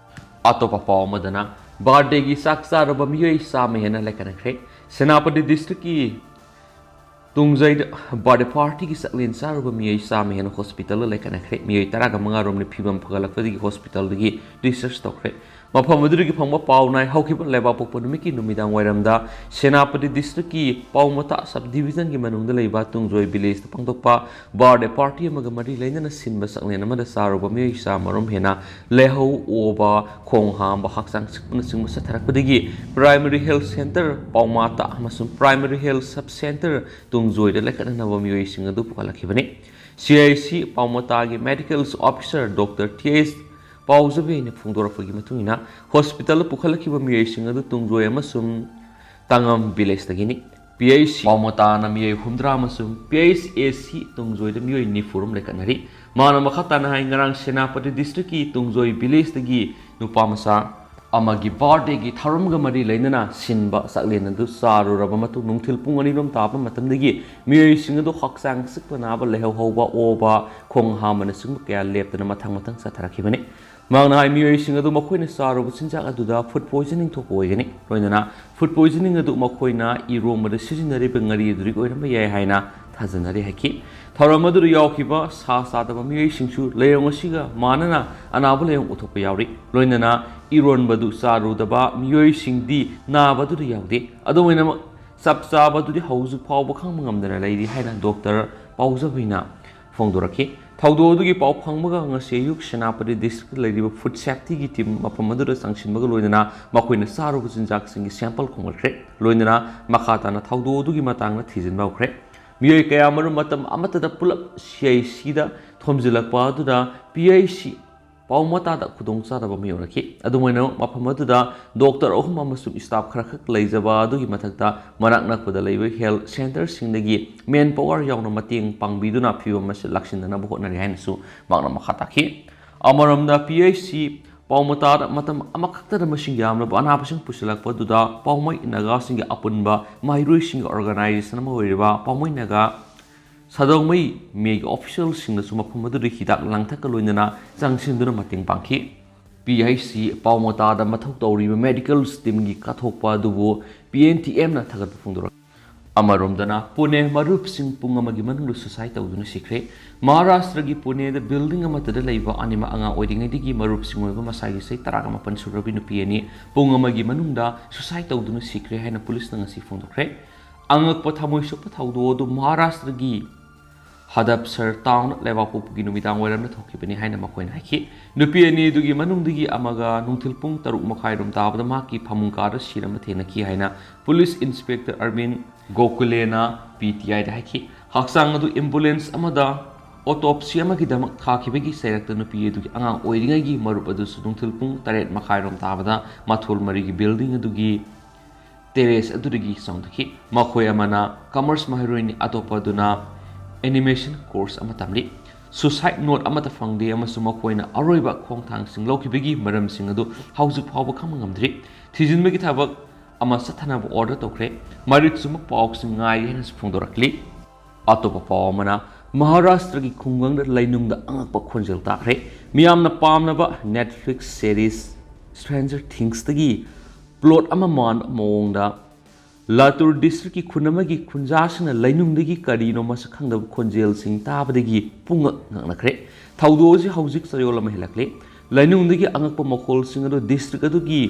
ꯑꯇꯣꯞꯄ ꯄꯥꯎ ꯑꯃꯗꯅ, ꯕꯥꯔꯗꯦꯒꯤ ꯆꯥꯛ ꯆꯥꯔꯕ ꯃꯤꯑꯣꯏ ꯆꯥꯝꯃ ꯍꯦꯟꯅ ꯂꯩꯈꯠꯅꯈ꯭ꯔꯦ꯫ ꯁꯦꯅꯥꯄꯇꯤ ꯗꯤꯁꯇ꯭ꯔꯤꯛꯀꯤ ꯇꯨꯡꯖꯩꯗ ꯕꯥꯔꯗꯦ ꯄꯥꯔꯇꯤꯒꯤ ꯆꯥꯛꯂꯦꯟ ꯆꯥꯔꯨꯕ ꯃꯤꯑꯣꯏ ꯆꯥꯝꯃ ꯍꯦꯟꯅ ꯍꯣꯁꯄꯤꯇꯥꯜꯗ ꯂꯩꯈꯠꯅꯈ꯭ꯔꯦ꯫ ꯃꯤꯑꯣꯏ ꯇꯔꯥꯒ ꯃꯉꯥ ꯔꯣꯝꯅ ꯐꯤꯕꯝ ꯐꯒꯠꯂꯛꯄꯗꯒꯤ ꯍꯣꯁꯄꯤꯇꯥꯜꯗꯒꯤ ꯗꯤꯁꯆꯥꯔꯖ ꯇꯧꯈ꯭ꯔꯦ꯫ ꯃꯐꯝ ꯑꯗꯨꯗꯒꯤ ꯐꯪꯕ ꯄꯥꯎ ꯅꯥꯏ, ꯍꯧꯈꯤꯕ ꯂꯩꯕꯥꯛꯄꯣꯛꯄ ꯅꯨꯃꯤꯠꯀꯤ ꯅꯨꯃꯤꯗꯥꯡ ꯋꯥꯏꯔꯝꯗ ꯁꯦꯅꯥꯄꯇꯤ ꯗꯤꯁꯇ꯭ꯔꯤꯛꯀꯤ ꯄꯥꯎꯃꯇꯥ ꯁꯕ ꯗꯤꯕꯤꯖꯟꯒꯤ ꯃꯅꯨꯡꯗ ꯂꯩꯕ ꯇꯨꯡꯖꯣꯏ ꯚꯤꯂꯦꯖꯇ ꯄꯥꯡꯊꯣꯛꯄ ꯕꯥꯔꯗꯦ ꯄꯥꯔꯇꯤ ꯑꯃꯒ ꯃꯔꯤ ꯂꯩꯅꯅ ꯁꯤꯟꯕ ꯆꯥꯛꯂꯦꯟ ꯑꯃꯗ ꯆꯥꯔꯨꯕ ꯃꯤꯑꯣꯏ ꯆꯥꯝꯃ ꯔꯣꯝ ꯍꯦꯟꯅ ꯂꯩꯍꯧ, ꯑꯣꯕ, ꯈꯣꯡ ꯍꯥꯝꯕ, ꯍꯛꯆꯥꯡ ꯆꯤꯛꯄꯅꯆꯤꯡꯕ ꯆꯠꯊꯔꯛꯄꯗꯒꯤ ꯄ꯭ꯔꯥꯏꯃꯔꯤ ꯍꯦꯜꯊ ꯁꯦꯟꯇꯔ ꯄꯥꯎꯃꯥꯇꯥ ꯑꯃꯁꯨꯡ ꯄ꯭ꯔꯥꯏꯃꯔꯤ ꯍꯦꯜꯊ ꯁꯕ ꯁꯦꯟꯇꯔ ꯇꯨꯡꯖꯣꯏꯗ ꯂꯩꯈꯠꯅꯅꯕ ꯃꯤꯑꯣꯏꯁꯤꯡ ꯑꯗꯨ ꯄꯨꯈꯠꯂꯛꯈꯤꯕꯅꯤ꯫ ꯁꯤ ꯑꯥꯏ ꯁꯤ ꯄꯥꯎꯃꯇꯥꯒꯤ medical officer doctor T S ꯄꯥꯎꯖꯕꯤꯅ ꯐꯣꯡꯗꯣꯔꯛꯄꯒꯤ ꯃꯇꯨꯡ ꯏꯟꯅ, ꯍꯣꯁꯄꯤꯇꯥꯜꯗ ꯄꯨꯈꯠꯂꯛꯈꯤꯕ ꯃꯤꯑꯣꯏꯁꯤꯡ ꯑꯗꯨ ꯇꯨꯡꯖꯣꯏ ꯑꯃꯁꯨꯡ ꯇꯥꯉꯝ ꯚꯤꯂꯦꯖꯇꯒꯤꯅꯤ꯫ ꯄꯤ ꯑꯩꯆ ꯁꯤ ꯄꯥꯎꯃꯇꯥꯅ ꯃꯤꯑꯣꯏ ꯍꯨꯝꯗ꯭ꯔꯥ ꯑꯃꯁꯨꯡ ꯄꯤ ꯑꯩꯆ ꯑꯦ ꯁꯤ ꯇꯨꯡꯖꯣꯏꯗ ꯃꯤꯑꯣꯏ ꯅꯤꯐꯨ ꯔꯣꯝ ꯂꯩꯈꯠꯅꯔꯤ꯫ ꯃꯥꯅ ꯃꯈꯥ ꯇꯥꯅ ꯍꯥꯏ, ꯉꯔꯥꯡ ꯁꯦꯅꯥꯄꯇꯤ ꯗꯤꯁꯇ꯭ꯔꯤꯛꯀꯤ ꯇꯨꯡꯖꯣꯏ ꯚꯤꯂꯦꯖꯇꯒꯤ ꯅꯨꯄꯥ ꯃꯆꯥ ꯑꯃꯒꯤ ꯕꯥꯔꯗꯦꯒꯤ ꯊꯧꯔꯝꯒ ꯃꯔꯤ ꯂꯩꯅꯅ ꯁꯤꯟꯕ ꯆꯥꯛꯂꯦꯟ ꯑꯗꯨ ꯆꯥꯔꯨꯔꯕ ꯃꯇꯨꯡ, ꯅꯨꯡꯊꯤꯜ ꯄꯨꯡ ꯑꯅꯤ ꯔꯣꯝ ꯇꯥꯕ ꯃꯇꯝꯗꯒꯤ ꯃꯤꯑꯣꯏꯁꯤꯡ ꯑꯗꯨ ꯍꯛꯆꯥꯡ ꯆꯤꯛꯄ ꯅꯥꯕ, ꯂꯩꯍꯧ ꯍꯧꯕ, ꯑꯣꯕ, ꯈꯣꯡ ꯍꯥꯝꯕꯅꯆꯤꯡꯕ ꯀꯌꯥ ꯂꯦꯞꯇꯅ ꯃꯊꯪ ꯃꯊꯪ ꯆꯠꯊꯔꯛꯈꯤꯕꯅꯤ꯫ ꯃꯍꯥꯛꯅ ꯍꯥꯏ, ꯃꯤꯑꯣꯏꯁꯤꯡ ꯑꯗꯨ ꯃꯈꯣꯏꯅ ꯆꯥꯔꯨꯕ ꯆꯤꯟꯖꯥꯛ ꯑꯗꯨꯗ ꯐꯨꯗ ꯄꯣꯏꯖꯅꯤꯡ ꯊꯣꯛꯄ ꯑꯣꯏꯒꯅꯤ꯫ ꯂꯣꯏꯅꯅ ꯐꯨꯗ ꯄꯣꯏꯖꯅꯤꯡ ꯑꯗꯨ ꯃꯈꯣꯏꯅ ꯏꯔꯣꯝꯕꯗ ꯁꯤꯖꯤꯟꯅꯔꯤꯕ ꯉꯥꯔꯤ ꯑꯗꯨꯗꯒꯤ ꯑꯣꯏꯔꯝꯕ ꯌꯥꯏ ꯍꯥꯏꯅ ꯊꯥꯖꯅꯔꯤ ꯍꯥꯏꯈꯤ꯫ ꯊꯧꯔꯝ ꯑꯗꯨꯗ ꯌꯥꯎꯈꯤꯕ ꯁꯥ ꯆꯥꯗꯕ ꯃꯤꯑꯣꯏꯁꯤꯡꯁꯨ ꯂꯥꯏꯑꯣꯡ ꯑꯁꯤꯒ ꯃꯥꯟꯅꯅ ꯑꯅꯥꯕ ꯂꯥꯏꯑꯣꯡ ꯎꯠꯊꯣꯛꯄ ꯌꯥꯎꯔꯤ꯫ ꯂꯣꯏꯅꯅ ꯏꯔꯣꯟꯕꯗꯨ ꯆꯥꯔꯨꯗꯕ ꯃꯤꯑꯣꯏꯁꯤꯡꯗꯤ ꯅꯥꯕ ꯑꯗꯨꯗ ꯌꯥꯎꯗꯦ꯫ ꯑꯗꯨꯝ ꯑꯣꯏꯅꯃꯛ, ꯆꯞ ꯆꯥꯕꯗꯨꯗꯤ ꯍꯧꯖꯤꯛ ꯐꯥꯎꯕ ꯈꯪꯕ ꯉꯝꯗꯅ ꯂꯩꯔꯤ ꯍꯥꯏꯅ ꯗꯣꯛꯇꯔ ꯄꯥꯎꯖꯕꯤꯅ ꯐꯣꯡꯗꯣꯔꯛꯈꯤ꯫ ꯊꯧꯗꯣꯛ ꯑꯗꯨꯒꯤ ꯄꯥꯎ ꯐꯪꯕꯒ ꯉꯁꯤ ꯑꯌꯨꯛ ꯁꯦꯅꯥꯄꯇꯤ ꯗꯤꯁꯇ꯭ꯔꯤꯛꯇ ꯂꯩꯔꯤꯕ ꯐꯨꯗ ꯁꯦꯐꯇꯤꯒꯤ ꯇꯤꯝ ꯃꯐꯝ ꯑꯗꯨꯗ ꯆꯪꯁꯤꯟꯕꯒ ꯂꯣꯏꯅꯅ ꯃꯈꯣꯏꯅ ꯆꯥꯔꯨꯕ ꯆꯤꯟꯖꯥꯛꯁꯤꯡꯒꯤ ꯁꯦꯝꯄꯜ ꯈꯣꯝꯒꯠꯈ꯭ꯔꯦ꯫ ꯂꯣꯏꯅꯅ ꯃꯈꯥ ꯇꯥꯅ ꯊꯧꯗꯣꯛ ꯑꯗꯨꯒꯤ ꯃꯇꯥꯡꯗ ꯊꯤꯖꯤꯟꯕ ꯍꯧꯈ꯭ꯔꯦ꯫ ꯃꯤꯑꯣꯏ ꯀꯌꯥ ꯑꯃꯔꯣꯝ ꯃꯇꯝ ꯑꯃꯠꯇꯗ ꯄꯨꯂꯞ ꯁꯤ ꯑꯥꯏ ꯁꯤꯗ ꯊꯣꯝꯖꯤꯜꯂꯛꯄ ꯑꯗꯨꯗ ꯄꯤ ꯑꯥꯏ ꯁꯤ ꯄꯥꯎ ꯃꯇꯥꯗ ꯈꯨꯗꯣꯡꯆꯥꯗꯕ ꯃꯥꯌꯣꯛꯅꯈꯤ꯫ ꯑꯗꯨꯝ ꯑꯣꯏꯅꯃꯛ, ꯃꯐꯝ ꯑꯗꯨꯗ ꯗꯣꯛꯇꯔ ꯑꯍꯨꯝ ꯑꯃꯁꯨꯡ ꯁ꯭ꯇꯥꯐ ꯈꯔꯈꯛ ꯂꯩꯖꯕ ꯑꯗꯨꯒꯤ ꯃꯊꯛꯇ ꯃꯅꯥꯛ ꯅꯛꯄꯗ ꯂꯩꯕ ꯍꯦꯜꯊ ꯁꯦꯟꯇꯔꯁꯤꯡꯗꯒꯤ ꯃꯦꯟ ꯄꯥꯋꯔ ꯌꯥꯎꯅ ꯃꯇꯦꯡ ꯄꯥꯡꯕꯤꯗꯨꯅ ꯐꯤꯕꯝ ꯑꯁꯤ ꯂꯥꯛꯁꯤꯟꯗꯅꯕ ꯍꯣꯠꯅꯔꯤ ꯍꯥꯏꯅꯁꯨ ꯃꯍꯥꯛꯅ ꯃꯈꯥ ꯇꯥꯈꯤ꯫ ꯑꯃꯔꯣꯝꯗ, ꯄꯤ ꯑꯩꯆ ꯁꯤ ꯄꯥꯎ ꯃꯇꯥꯗ ꯃꯇꯝ ꯑꯃꯈꯛꯇꯗ ꯃꯁꯤꯡ ꯌꯥꯝꯂꯕ ꯑꯅꯥꯕꯁꯤꯡ ꯄꯨꯁꯤꯜꯂꯛꯄꯗꯨꯗ ꯄꯥꯎꯃꯩ ꯅꯥꯒꯥꯁꯤꯡꯒꯤ ꯑꯄꯨꯟꯕ ꯃꯍꯩꯔꯣꯏꯁꯤꯡꯒꯤ ꯑꯣꯔꯒꯅꯥꯏꯖꯦꯁꯟ ꯑꯃ ꯑꯣꯏꯔꯤꯕ ꯄꯥꯎꯃꯩ ꯅꯥꯒꯥ ꯁꯥꯗꯣꯡꯃꯩ ꯃꯦꯒꯤ ꯑꯣꯐꯤꯁꯤꯌꯦꯜꯁꯤꯡꯅꯁꯨ ꯃꯐꯝ ꯑꯗꯨꯗ ꯍꯤꯗꯥꯛ ꯂꯥꯡꯊꯛꯀ ꯂꯣꯏꯅꯅ ꯆꯪꯁꯤꯟꯗꯨꯅ ꯃꯇꯦꯡ ꯄꯥꯡꯈꯤ꯫ ꯄꯤ ꯑꯩꯆ ꯁꯤ ꯄꯥꯎ ꯃꯇꯥꯗ ꯃꯊꯧ ꯇꯧꯔꯤꯕ ꯃꯦꯗꯤꯀꯦꯜ ꯇꯤꯝꯒꯤ ꯀꯠꯊꯣꯛꯄ ꯑꯗꯨꯕꯨ ꯄꯤ ꯑꯦꯟ ꯇꯤ ꯑꯦꯝꯅ ꯊꯥꯒꯠꯄ ꯐꯣꯡꯗꯣꯔꯛꯈꯤ꯫ ꯑꯃꯔꯣꯝꯗꯅ, ꯄꯨꯅꯦ ꯃꯔꯨꯞꯁꯤꯡ ꯄꯨꯡ ꯑꯃꯒꯤ ꯃꯅꯨꯡꯗ ꯁꯨꯁꯥꯏꯗ ꯇꯧꯗꯨꯅ ꯁꯤꯈ꯭ꯔꯦ꯫ ꯃꯍꯥꯔꯥꯁꯇ꯭ꯔꯒꯤ ꯄꯨꯅꯦꯗ ꯕꯤꯜꯗꯤꯡ ꯑꯃꯠꯇꯗ ꯂꯩꯕ ꯑꯅꯤꯃꯛ ꯑꯉꯥꯡ ꯑꯣꯏꯔꯤꯉꯩꯗꯒꯤ ꯃꯔꯨꯞꯁꯤꯡ ꯑꯣꯏꯕ ꯃꯁꯥꯒꯤ ꯆꯍꯤ ꯇꯔꯥꯒ ꯃꯥꯄꯟ ꯁꯨꯔꯕꯤ ꯅꯨꯄꯤ ꯑꯅꯤ ꯄꯨꯡ ꯑꯃꯒꯤ ꯃꯅꯨꯡꯗ ꯁꯨꯁꯥꯏꯗ ꯇꯧꯗꯨꯅ ꯁꯤꯈ꯭ꯔꯦ ꯍꯥꯏꯅ ꯄꯨꯂꯤꯁꯅ ꯉꯁꯤ ꯐꯣꯡꯗꯣꯛꯈ꯭ꯔꯦ꯫ ꯑꯉꯛꯄ ꯊꯃꯣꯏ ꯁꯣꯛꯄ ꯊꯧꯗꯣꯛ ꯑꯗꯨ ꯃꯍꯥꯔꯥꯁꯇ꯭ꯔꯒꯤ ꯍꯗꯞꯁꯔ ꯇꯥꯎꯟ ꯂꯩꯕꯥꯛꯄꯣꯛꯄꯒꯤ ꯅꯨꯃꯤꯗꯥꯡ ꯋꯥꯏꯔꯝꯗ ꯊꯣꯛꯈꯤꯕꯅꯤ ꯍꯥꯏꯅ ꯃꯈꯣꯏꯅ ꯍꯥꯏꯈꯤ꯫ ꯅꯨꯄꯤ ꯑꯅꯤ ꯑꯗꯨꯒꯤ ꯃꯅꯨꯡꯗꯒꯤ ꯑꯃꯒ ꯅꯨꯡꯊꯤꯜ ꯄꯨꯡ ꯇꯔꯨꯛ ꯃꯈꯥꯏꯔꯣꯝ ꯇꯥꯕꯗ ꯃꯍꯥꯛꯀꯤ ꯐꯃꯨꯡ ꯀꯥꯗ ꯁꯤꯔꯝꯕ ꯊꯦꯡꯅꯈꯤ ꯍꯥꯏꯅ ꯄꯨꯂꯤꯁ ꯏꯟꯁꯄꯦꯛꯇꯔ ꯑꯔꯕꯤꯟ ꯒꯣꯀꯨꯂꯦꯅ ꯄꯤ ꯇꯤ ꯑꯥꯏꯗ ꯍꯥꯏꯈꯤ꯫ ꯍꯛꯆꯥꯡ ꯑꯗꯨ ꯑꯦꯝꯕꯨꯂꯦꯟꯁ ꯑꯃꯗ ꯑꯣꯇꯣꯞꯁꯤ ꯑꯃꯒꯤꯗꯃꯛ ꯊꯥꯈꯤꯕꯒꯤ ꯆꯩꯔꯛꯇ ꯅꯨꯄꯤ ꯑꯗꯨꯒꯤ ꯑꯉꯥꯡ ꯑꯣꯏꯔꯤꯉꯩꯒꯤ ꯃꯔꯨꯞ ꯑꯗꯨꯁꯨ ꯅꯨꯡꯊꯤꯜ ꯄꯨꯡ ꯇꯔꯦꯠ ꯃꯈꯥꯏꯔꯣꯝ ꯇꯥꯕꯗ ꯃꯊꯣꯜ ꯃꯔꯤꯒꯤ ꯕꯤꯜꯗꯤꯡ ꯑꯗꯨꯒꯤ ꯇꯦꯔꯦꯁ ꯑꯗꯨꯗꯒꯤ ꯆꯣꯡꯊꯈꯤ꯫ ꯃꯈꯣꯏ ꯑꯃꯅ ꯀꯃꯔꯁ ꯃꯍꯩꯔꯣꯏꯅꯤ, ꯑꯇꯣꯞꯄ ꯑꯗꯨꯅ ꯑꯦꯅꯤꯃꯦꯁꯟ ꯀꯣꯔꯁ ꯑꯃ ꯇꯝꯂꯤ꯫ ꯁꯨꯁꯥꯏꯗ ꯅꯣꯠ ꯑꯃꯠꯇ ꯐꯪꯗꯦ ꯑꯃꯁꯨꯡ ꯃꯈꯣꯏꯅ ꯑꯔꯣꯏꯕ ꯈꯣꯡꯊꯥꯡꯁꯤꯡ ꯂꯧꯈꯤꯕꯒꯤ ꯃꯔꯝꯁꯤꯡ ꯑꯗꯨ ꯍꯧꯖꯤꯛ ꯐꯥꯎꯕ ꯈꯪꯕ ꯉꯝꯗ꯭ꯔꯤ꯫ ꯊꯤꯖꯤꯟꯕꯒꯤ ꯊꯕꯛ ꯑꯃ ꯆꯠꯊꯅꯕ ꯑꯣꯔꯗꯔ ꯇꯧꯈ꯭ꯔꯦ꯫ ꯃꯔꯤꯛ ꯆꯨꯝꯕ ꯄꯥꯎꯁꯤꯡ ꯉꯥꯏꯔꯤ ꯍꯥꯏꯅꯁꯨ ꯐꯣꯡꯗꯣꯔꯛꯂꯤ꯫ ꯑꯇꯣꯞꯄ ꯄꯥꯎ ꯑꯃꯅ, ꯃꯍꯥꯔꯥꯁꯇ꯭ꯔꯒꯤ ꯈꯨꯡꯒꯪꯗ ꯂꯩꯅꯨꯡꯗ ꯑꯉꯛꯄ ꯈꯣꯟꯖꯦꯜ ꯇꯥꯈ꯭ꯔꯦ꯫ ꯃꯤꯌꯥꯝꯅ ꯄꯥꯝꯅꯕ ꯅꯦꯠꯐ꯭ꯂꯤꯛꯁ ꯁꯦꯔꯤꯁ ꯁ꯭ꯇ꯭ꯔꯦꯟꯖꯔ ꯊꯤꯡꯁꯇꯒꯤ ꯄ꯭ꯂꯣꯠ ꯑꯃ ꯃꯥꯟꯕ ꯃꯑꯣꯡꯗ ꯂꯥꯇꯨꯔ ꯗꯤꯁꯇ꯭ꯔꯤꯛꯀꯤ ꯈꯨꯟ ꯑꯃꯒꯤ ꯈꯨꯟꯖꯥꯁꯤꯡꯅ ꯂꯩꯅꯨꯡꯗꯒꯤ ꯀꯔꯤꯅꯣ ꯃꯁꯛ ꯈꯪꯗꯕ ꯈꯣꯟꯖꯦꯜꯁꯤꯡ ꯇꯥꯕꯗꯒꯤ ꯄꯨꯡꯉꯛ ꯉꯛꯅꯈ꯭ꯔꯦ꯫ ꯊꯧꯗꯣꯛ ꯑꯁꯤ ꯍꯧꯖꯤꯛ ꯆꯌꯣꯜ ꯑꯃ ꯍꯦꯜꯂꯛꯂꯤ꯫ ꯂꯩꯅꯨꯡꯗꯒꯤ ꯑꯉꯛꯄ ꯃꯈꯣꯜꯁꯤꯡ ꯑꯗꯨ ꯗꯤꯁꯇ꯭ꯔꯤꯛ ꯑꯗꯨꯒꯤ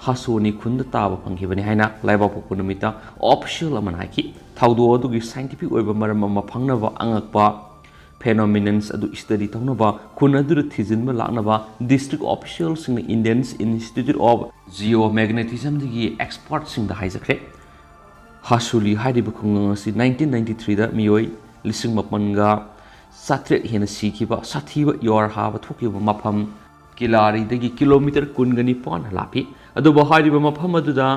ꯍꯥꯁꯣꯅꯤ ꯈꯨꯟꯗ ꯇꯥꯕ ꯐꯪꯈꯤꯕꯅꯤ ꯍꯥꯏꯅ ꯂꯩꯕꯥꯛꯄꯣꯛꯄ ꯅꯨꯃꯤꯠꯇ ꯑꯣꯐꯤꯁꯤꯌꯦꯜ ꯑꯃꯅ ꯍꯥꯏꯈꯤ꯫ ꯊꯧꯗꯣꯛ ꯑꯗꯨꯒꯤ ꯁꯥꯏꯟꯇꯤꯐꯤꯛ ꯑꯣꯏꯕ ꯃꯔꯝ ꯑꯃ ꯐꯪꯅꯕ ꯑꯉꯛꯄ ꯐꯦꯅꯣꯃꯤꯅꯟꯁ ꯑꯗꯨ ꯁ꯭ꯇꯗꯤ ꯇꯧꯅꯕ ꯈꯨꯟ ꯑꯗꯨꯗ ꯊꯤꯖꯤꯟꯕ ꯂꯥꯛꯅꯕ ꯗꯤꯁꯇ꯭ꯔꯤꯛ ꯑꯣꯐꯤꯁꯤꯌꯦꯜꯁꯤꯡꯅ ꯏꯟꯗꯤꯌꯟ ꯏꯟꯁꯇꯤꯇ꯭ꯌꯨꯠ ꯑꯣꯐ ꯖꯤꯑꯣꯃꯦꯒꯅꯦꯇꯤꯖꯝꯗꯒꯤ ꯑꯦꯛꯁꯄꯔꯠꯁꯤꯡꯗ ꯍꯥꯏꯖꯈ꯭ꯔꯦ꯫ ꯍꯥꯁꯨꯂꯤ ꯍꯥꯏꯔꯤꯕ ꯈꯨꯡꯒꯪ ꯑꯁꯤ ꯅꯥꯏꯟꯇꯤꯟ ꯅꯥꯏꯟꯇꯤ ꯊ꯭ꯔꯤꯗ ꯃꯤꯑꯣꯏ ꯂꯤꯁꯤꯡ ꯃꯥꯄꯟꯒ ꯆꯥꯇ꯭ꯔꯦꯠ ꯍꯦꯟꯅ ꯁꯤꯈꯤꯕ ꯁꯥꯊꯤꯕ ꯌꯣꯔ ꯍꯥꯕ ꯊꯣꯛꯈꯤꯕ ꯃꯐꯝ ꯇꯤꯂꯥꯔꯤꯗꯒꯤ ꯀꯤꯂꯣꯃꯤꯇꯔ ꯀꯨꯟꯒ ꯅꯤꯄꯥꯟ ꯂꯥꯞꯄꯤ꯫ ꯑꯗꯨꯕꯨ ꯍꯥꯏꯔꯤꯕ ꯃꯐꯝ ꯑꯗꯨꯗ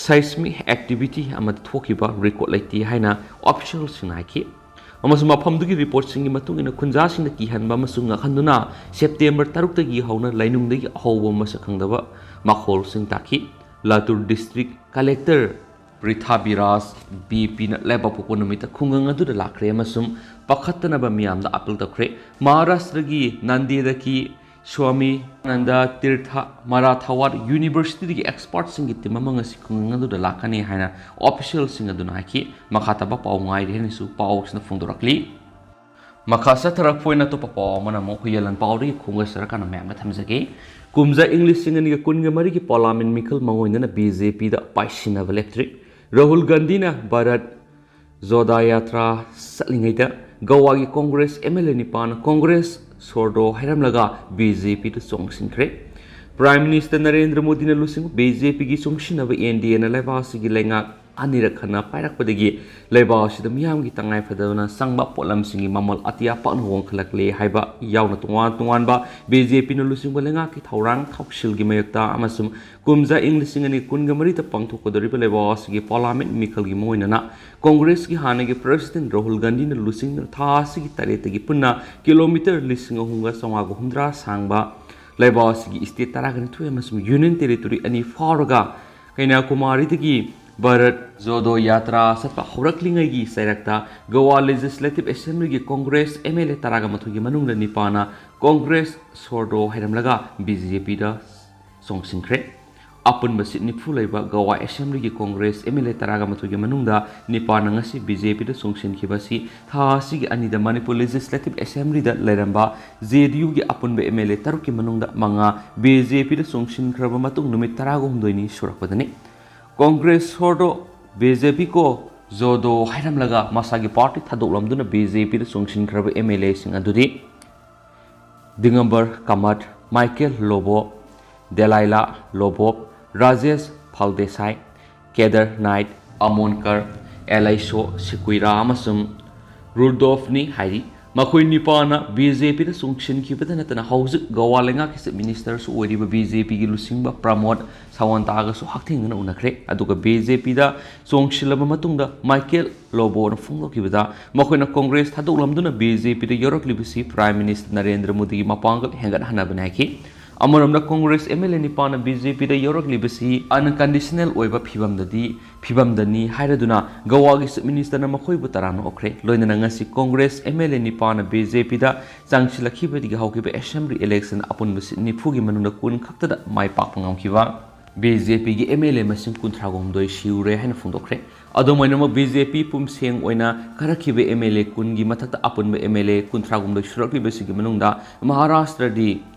seismic activity ꯑꯃꯠꯇ ꯊꯣꯛꯈꯤꯕ record ꯂꯩꯇꯦ ꯍꯥꯏꯅ officialꯁꯤꯡꯅ ꯍꯥꯏꯈꯤ꯫ ꯑꯃꯁꯨꯡ ꯃꯐꯝꯗꯨꯒꯤ reportꯁꯤꯡꯒꯤ ꯃꯇꯨꯡ ꯏꯟꯅ, ꯈꯨꯟꯖꯥꯁꯤꯡꯗ ꯀꯤꯍꯟꯕ ꯑꯃꯁꯨꯡ ꯉꯛꯍꯟꯗꯨꯅ September ꯇꯔꯨꯛꯇꯒꯤ ꯍꯧꯅ ꯂꯩꯅꯨꯡꯗꯒꯤ ꯑꯍꯧꯕ ꯃꯁꯛ ꯈꯪꯗꯕ ꯃꯈꯣꯜꯁꯤꯡ ꯇꯥꯈꯤ꯫ Latur District Collector ꯄ꯭ꯔꯤꯊꯥꯕꯤꯔꯥꯖ ꯕꯤ ꯄꯤꯅ ꯂꯩꯕꯥꯛꯄꯣꯛꯄ ꯅꯨꯃꯤꯠꯇ ꯈꯨꯡꯒꯪ ꯑꯗꯨꯗ ꯂꯥꯛꯈ꯭ꯔꯦ ꯑꯃꯁꯨꯡ ꯄꯥꯈꯠꯇꯅꯕ ꯃꯤꯌꯥꯝꯗ appeal ꯇꯧꯈ꯭ꯔꯦ꯫ ꯃꯍꯥꯔꯥꯁꯇ꯭ꯔꯒꯤ ꯅꯟꯗꯦꯗꯀꯤ ꯁ꯭ꯋꯥꯃꯤ ꯑꯅꯟꯗ ꯇꯤꯔꯊ ꯃꯔꯥꯊꯋꯥꯠ Universityꯗꯒꯤ expertꯁꯤꯡꯒꯤ team ꯑꯃ ꯉꯁꯤ ꯈꯨꯡꯒꯪ ꯑꯗꯨꯗ ꯂꯥꯛꯀꯅꯤ ꯍꯥꯏꯅ officialꯁꯤꯡ ꯑꯗꯨꯅ ꯍꯥꯏꯈꯤ꯫ ꯃꯈꯥ ꯇꯥꯕ ꯄꯥꯎ ꯉꯥꯏꯔꯤ ꯍꯥꯏꯅꯁꯨ ꯄꯥꯎꯁꯤꯅ ꯐꯣꯡꯗꯣꯔꯛꯂꯤ꯫ ꯃꯈꯥ ꯆꯠꯊꯔꯛꯄ ꯑꯣꯏꯅ ꯑꯇꯣꯞꯄ ꯄꯥꯎ ꯑꯃꯅ ꯑꯃꯨꯛ ꯍꯨꯏꯌꯦꯜꯂꯟ ꯄꯥꯎꯗꯒꯤ ꯈꯣꯡꯗꯁꯔꯀꯥꯟꯗ ꯃꯌꯥꯝꯗ ꯊꯝꯖꯒꯦ꯫ ꯀꯨꯝꯖꯥ ꯏꯪ ꯂꯤꯁꯤꯡ ꯑꯅꯤꯒ ꯀꯨꯟꯒ ꯃꯔꯤꯒꯤ Parliament ꯃꯤꯈꯜ ꯃꯉꯣꯏꯗꯅ B J Pꯗ ꯄꯥꯏꯁꯤꯟꯅꯕ ꯂꯦꯞꯇ꯭ꯔꯤ꯫ ꯔꯥꯍꯨꯜ ꯒꯥꯟꯙꯤꯅ ꯚꯥꯔꯠ ꯖꯣꯗꯥ ꯌꯥꯇ꯭ꯔꯥ ꯆꯠꯂꯤꯉꯩꯗ ꯒꯋꯥꯒꯤ Congress M L A ꯅꯤꯄꯥꯅ Congress ꯁꯣꯔꯗꯣ ꯍꯥꯏꯔꯝꯂꯒ B J Pꯗ ꯆꯣꯡꯁꯤꯟꯈ꯭ꯔꯦ꯫ Prime Minister Narendra ꯃꯣꯗꯤꯅ ꯂꯨꯆꯤꯡꯕ B J Pꯒꯤ ꯆꯨꯡꯁꯤꯟꯅꯕ N D Aꯅ ꯂꯩꯕꯥꯛ ꯑꯁꯤꯒꯤ ꯂꯩꯉꯥꯛ ꯑꯅꯤꯔꯛ ꯍꯟꯅ ꯄꯥꯏꯔꯛꯄꯗꯒꯤ ꯂꯩꯕꯥꯛ ꯑꯁꯤꯗ ꯃꯤꯌꯥꯝꯒꯤ ꯇꯉꯥꯏ ꯐꯗꯅ ꯆꯪꯕ ꯄꯣꯠꯂꯝꯁꯤꯡꯒꯤ ꯃꯃꯜ ꯑꯇꯤꯌꯥ ꯄꯥꯛꯅ ꯋꯥꯡꯈꯠꯂꯛꯂꯦ ꯍꯥꯏꯕ ꯌꯥꯎꯅ ꯇꯣꯉꯥꯟ ꯇꯣꯉꯥꯟꯕ B J Pꯅ ꯂꯨꯆꯤꯡꯕ ꯂꯩꯉꯥꯛꯀꯤ ꯊꯧꯔꯥꯡ ꯊꯧꯁꯤꯜꯒꯤ ꯃꯥꯌꯣꯛꯇ ꯑꯃꯁꯨꯡ ꯀꯨꯝꯖꯥ ꯏꯪ ꯂꯤꯁꯤꯡ ꯑꯅꯤ ꯀꯨꯟꯒ ꯃꯔꯤꯗ ꯄꯥꯡꯊꯣꯛꯀꯗꯧꯔꯤꯕ ꯂꯩꯕꯥꯛ ꯑꯁꯤꯒꯤ Parliament ꯃꯤꯈꯜꯒꯤ ꯃꯑꯣꯏꯅꯅ Congressꯀꯤ ꯍꯥꯟꯅꯒꯤ President ꯔꯥꯍꯨꯜ ꯒꯥꯟꯙꯤꯅ ꯂꯨꯆꯤꯡꯗꯨꯅ ꯊꯥ ꯑꯁꯤꯒꯤ ꯇꯔꯦꯠꯇꯒꯤ ꯄꯨꯟꯅ kilometre ꯂꯤꯁꯤꯡ ꯑꯍꯨꯝꯒ ꯆꯥꯝꯃꯉꯥꯒ ꯍꯨꯝꯗ꯭ꯔꯥ ꯁꯥꯡꯕ ꯂꯩꯕꯥꯛ ꯑꯁꯤꯒꯤ state ꯇꯔꯥꯒ ꯅꯤꯊꯣꯏ ꯑꯃꯁꯨꯡ Union Territory ꯑꯅꯤ ꯐꯥꯎꯔꯒ ꯀꯩꯅ꯭ꯌꯥꯀꯨꯃꯥꯔꯤꯗꯒꯤ ꯚꯥꯔꯠ ꯖꯣꯗꯣ ꯌꯥꯇ꯭ꯔꯥ ꯆꯠꯄ ꯍꯧꯔꯛꯂꯤꯉꯩꯒꯤ ꯆꯩꯔꯛꯇ Goa Legislative Assemblyꯒꯤ Congress M L A ꯇꯔꯥꯒ ꯃꯥꯊꯣꯏꯒꯤ ꯃꯅꯨꯡꯗ ꯅꯤꯄꯥꯅ Congress ꯁꯣꯔꯗꯣ ꯍꯥꯏꯔꯝꯂꯒ B J Pꯗ ꯆꯣꯡꯁꯤꯟꯈ꯭ꯔꯦ꯫ ꯑꯄꯨꯟꯕ seat ꯅꯤꯐꯨ ꯂꯩꯕ Goa Assemblyꯒꯤ Congress M L A ꯇꯔꯥꯒ ꯃꯥꯊꯣꯏꯒꯤ ꯃꯅꯨꯡꯗ ꯅꯤꯄꯥꯅ ꯉꯁꯤ B J Pꯗ ꯆꯣꯡꯁꯤꯟꯈꯤꯕ ꯑꯁꯤ ꯊꯥ ꯑꯁꯤꯒꯤ ꯑꯅꯤꯗ Manipur Legislative Assemblyꯗ ꯂꯩꯔꯝꯕ J D Uꯒꯤ ꯑꯄꯨꯟꯕ M L A ꯇꯔꯨꯛꯀꯤ ꯃꯅꯨꯡꯗ ꯃꯉꯥ B J Pꯗ ꯆꯣꯡꯁꯤꯟꯈ꯭ꯔꯕ ꯃꯇꯨꯡ ꯅꯨꯃꯤꯠ ꯇꯔꯥꯒ ꯍꯨꯝꯗꯣꯏꯅꯤ ꯁꯨꯔꯛꯄꯗꯅꯤ꯫ Congress ꯁꯣꯔꯗꯣ B J P ꯀꯣ ꯖꯣꯗꯣ ꯍꯥꯏꯔꯝꯂꯒ ꯃꯁꯥꯒꯤ party ꯊꯥꯗꯣꯛꯂꯝꯗꯨꯅ B J Pꯗ ꯆꯣꯡꯁꯤꯟꯈ꯭ꯔꯕ M L Aꯁꯤꯡ ꯑꯗꯨꯗꯤ Digambar ꯀꯥꯃꯠ, Michael ꯂꯣꯕꯣ, ꯗꯦꯂꯥꯏꯂꯥ ꯂꯣꯕꯣꯞ, Rajesh ꯐꯥꯜꯗꯦꯁꯥꯏ, cadre night, ꯑꯃꯣꯟꯀꯔ, ꯑꯦꯂꯥꯏꯁꯣ ꯁꯤꯀꯨꯏꯔꯥ ꯑꯃꯁꯨꯡ ꯔꯨꯗꯣꯐꯅꯤ ꯍꯥꯏꯔꯤ꯫ ꯃꯈꯣꯏ ꯅꯤꯄꯥꯅ ꯕꯤ ꯖꯦ ꯄꯤꯗ ꯆꯣꯡꯁꯤꯟꯈꯤꯕꯗ ꯅꯠꯇꯅ ꯍꯧꯖꯤꯛ ꯒꯋꯥ ꯂꯩꯉꯥꯛꯀꯤ ꯆꯤꯐ ꯃꯤꯅꯤꯁꯇꯔꯁꯨ ꯑꯣꯏꯔꯤꯕ ꯕꯤ ꯖꯦ ꯄꯤꯒꯤ ꯂꯨꯆꯤꯡꯕ ꯄ꯭ꯔꯃꯣꯗ ꯁꯥꯋꯟꯇꯥꯒꯁꯨ ꯍꯛꯊꯦꯡꯅꯅ ꯎꯅꯈ꯭ꯔꯦ꯫ ꯑꯗꯨꯒ ꯕꯤ ꯖꯦ ꯄꯤꯗ ꯆꯣꯡꯁꯤꯜꯂꯕ ꯃꯇꯨꯡꯗ ꯃꯥꯏꯀꯦꯜ ꯂꯣꯕꯣꯅ ꯐꯣꯡꯗꯣꯛꯈꯤꯕꯗ, ꯃꯈꯣꯏꯅ ꯀꯣꯡꯒ꯭ꯔꯦꯁ ꯊꯥꯗꯣꯛꯂꯝꯗꯨꯅ ꯕꯤ ꯖꯦ ꯄꯤꯗ ꯌꯧꯔꯛꯂꯤꯕꯁꯤ ꯄ꯭ꯔꯥꯏꯝ ꯃꯤꯅꯤꯁꯇꯔ ꯅꯔꯦꯟꯗ꯭ꯔ ꯃꯣꯗꯤꯒꯤ ꯃꯄꯥꯡꯒꯜ ꯍꯦꯟꯒꯠꯍꯟꯅꯕꯅꯤ ꯍꯥꯏꯈꯤ꯫ ꯑꯃꯔꯣꯝꯗ ꯀꯣꯡꯒ꯭ꯔꯦꯁ ꯑꯦꯝ ꯑꯦꯜ ꯑꯦ ꯅꯤꯄꯥꯅ ꯕꯤ ꯖꯦ ꯄꯤꯗ ꯌꯧꯔꯛꯂꯤꯕꯁꯤ ꯑꯟꯀꯟꯗꯤꯁꯅꯦꯜ ꯑꯣꯏꯕ ꯐꯤꯕꯝꯗꯗꯤ, ꯐꯤꯕꯝꯗꯅꯤ ꯍꯥꯏꯔꯗꯨꯅ ꯒꯋꯥꯒꯤ ꯆꯤꯐ ꯃꯤꯅꯤꯁꯇꯔꯅ ꯃꯈꯣꯏꯕꯨ ꯇꯔꯥꯝꯅ ꯑꯣꯛꯈ꯭ꯔꯦ꯫ ꯂꯣꯏꯅꯅ ꯉꯁꯤ ꯀꯣꯡꯒ꯭ꯔꯦꯁ ꯑꯦꯝ ꯑꯦꯜ ꯑꯦ ꯅꯤꯄꯥꯅ ꯕꯤ ꯖꯦ ꯄꯤꯗ ꯆꯪꯁꯤꯜꯂꯛꯈꯤꯕꯗꯒꯤ ꯍꯧꯈꯤꯕ ꯑꯦꯁꯦꯝꯕ꯭ꯂꯤ ꯏꯂꯦꯛꯁꯟ ꯑꯄꯨꯟꯕ ꯁꯤꯠ ꯅꯤꯐꯨꯒꯤ ꯃꯅꯨꯡꯗ ꯀꯨꯟ ꯈꯛꯇꯗ ꯃꯥꯏ ꯄꯥꯛꯄ ꯉꯝꯈꯤꯕ꯫ ꯕꯤ ꯖꯦ ꯄꯤꯒꯤ ꯑꯦꯝ ꯑꯦꯜ ꯑꯦ ꯃꯁꯤꯡ ꯀꯨꯟꯊ꯭ꯔꯥꯍꯨꯝꯗꯣꯏ ꯁꯤꯔꯨꯔꯦ ꯍꯥꯏꯅ ꯐꯣꯡꯗꯣꯛꯈ꯭ꯔꯦ꯫ ꯑꯗꯨꯝ ꯑꯣꯏꯅꯃꯛ, ꯕꯤ ꯖꯦ ꯄꯤ ꯄꯨꯝꯁꯦꯡ ꯑꯣꯏꯅ ꯀꯥꯔꯛꯈꯤꯕ ꯑꯦꯝ ꯑꯦꯜ ꯑꯦ ꯀꯨꯟꯒꯤ ꯃꯊꯛꯇ ꯑꯄꯨꯟꯕ ꯑꯦꯝ ꯑꯦꯜ ꯑꯦ ꯀꯨꯟꯊ꯭ꯔꯥꯍꯨꯝꯗꯣꯏ ꯁꯨꯔꯛꯂꯤꯕꯁꯤꯒꯤ ꯃꯅꯨꯡꯗ ꯃꯍꯥꯔꯥꯁꯇ꯭ꯔꯗꯤ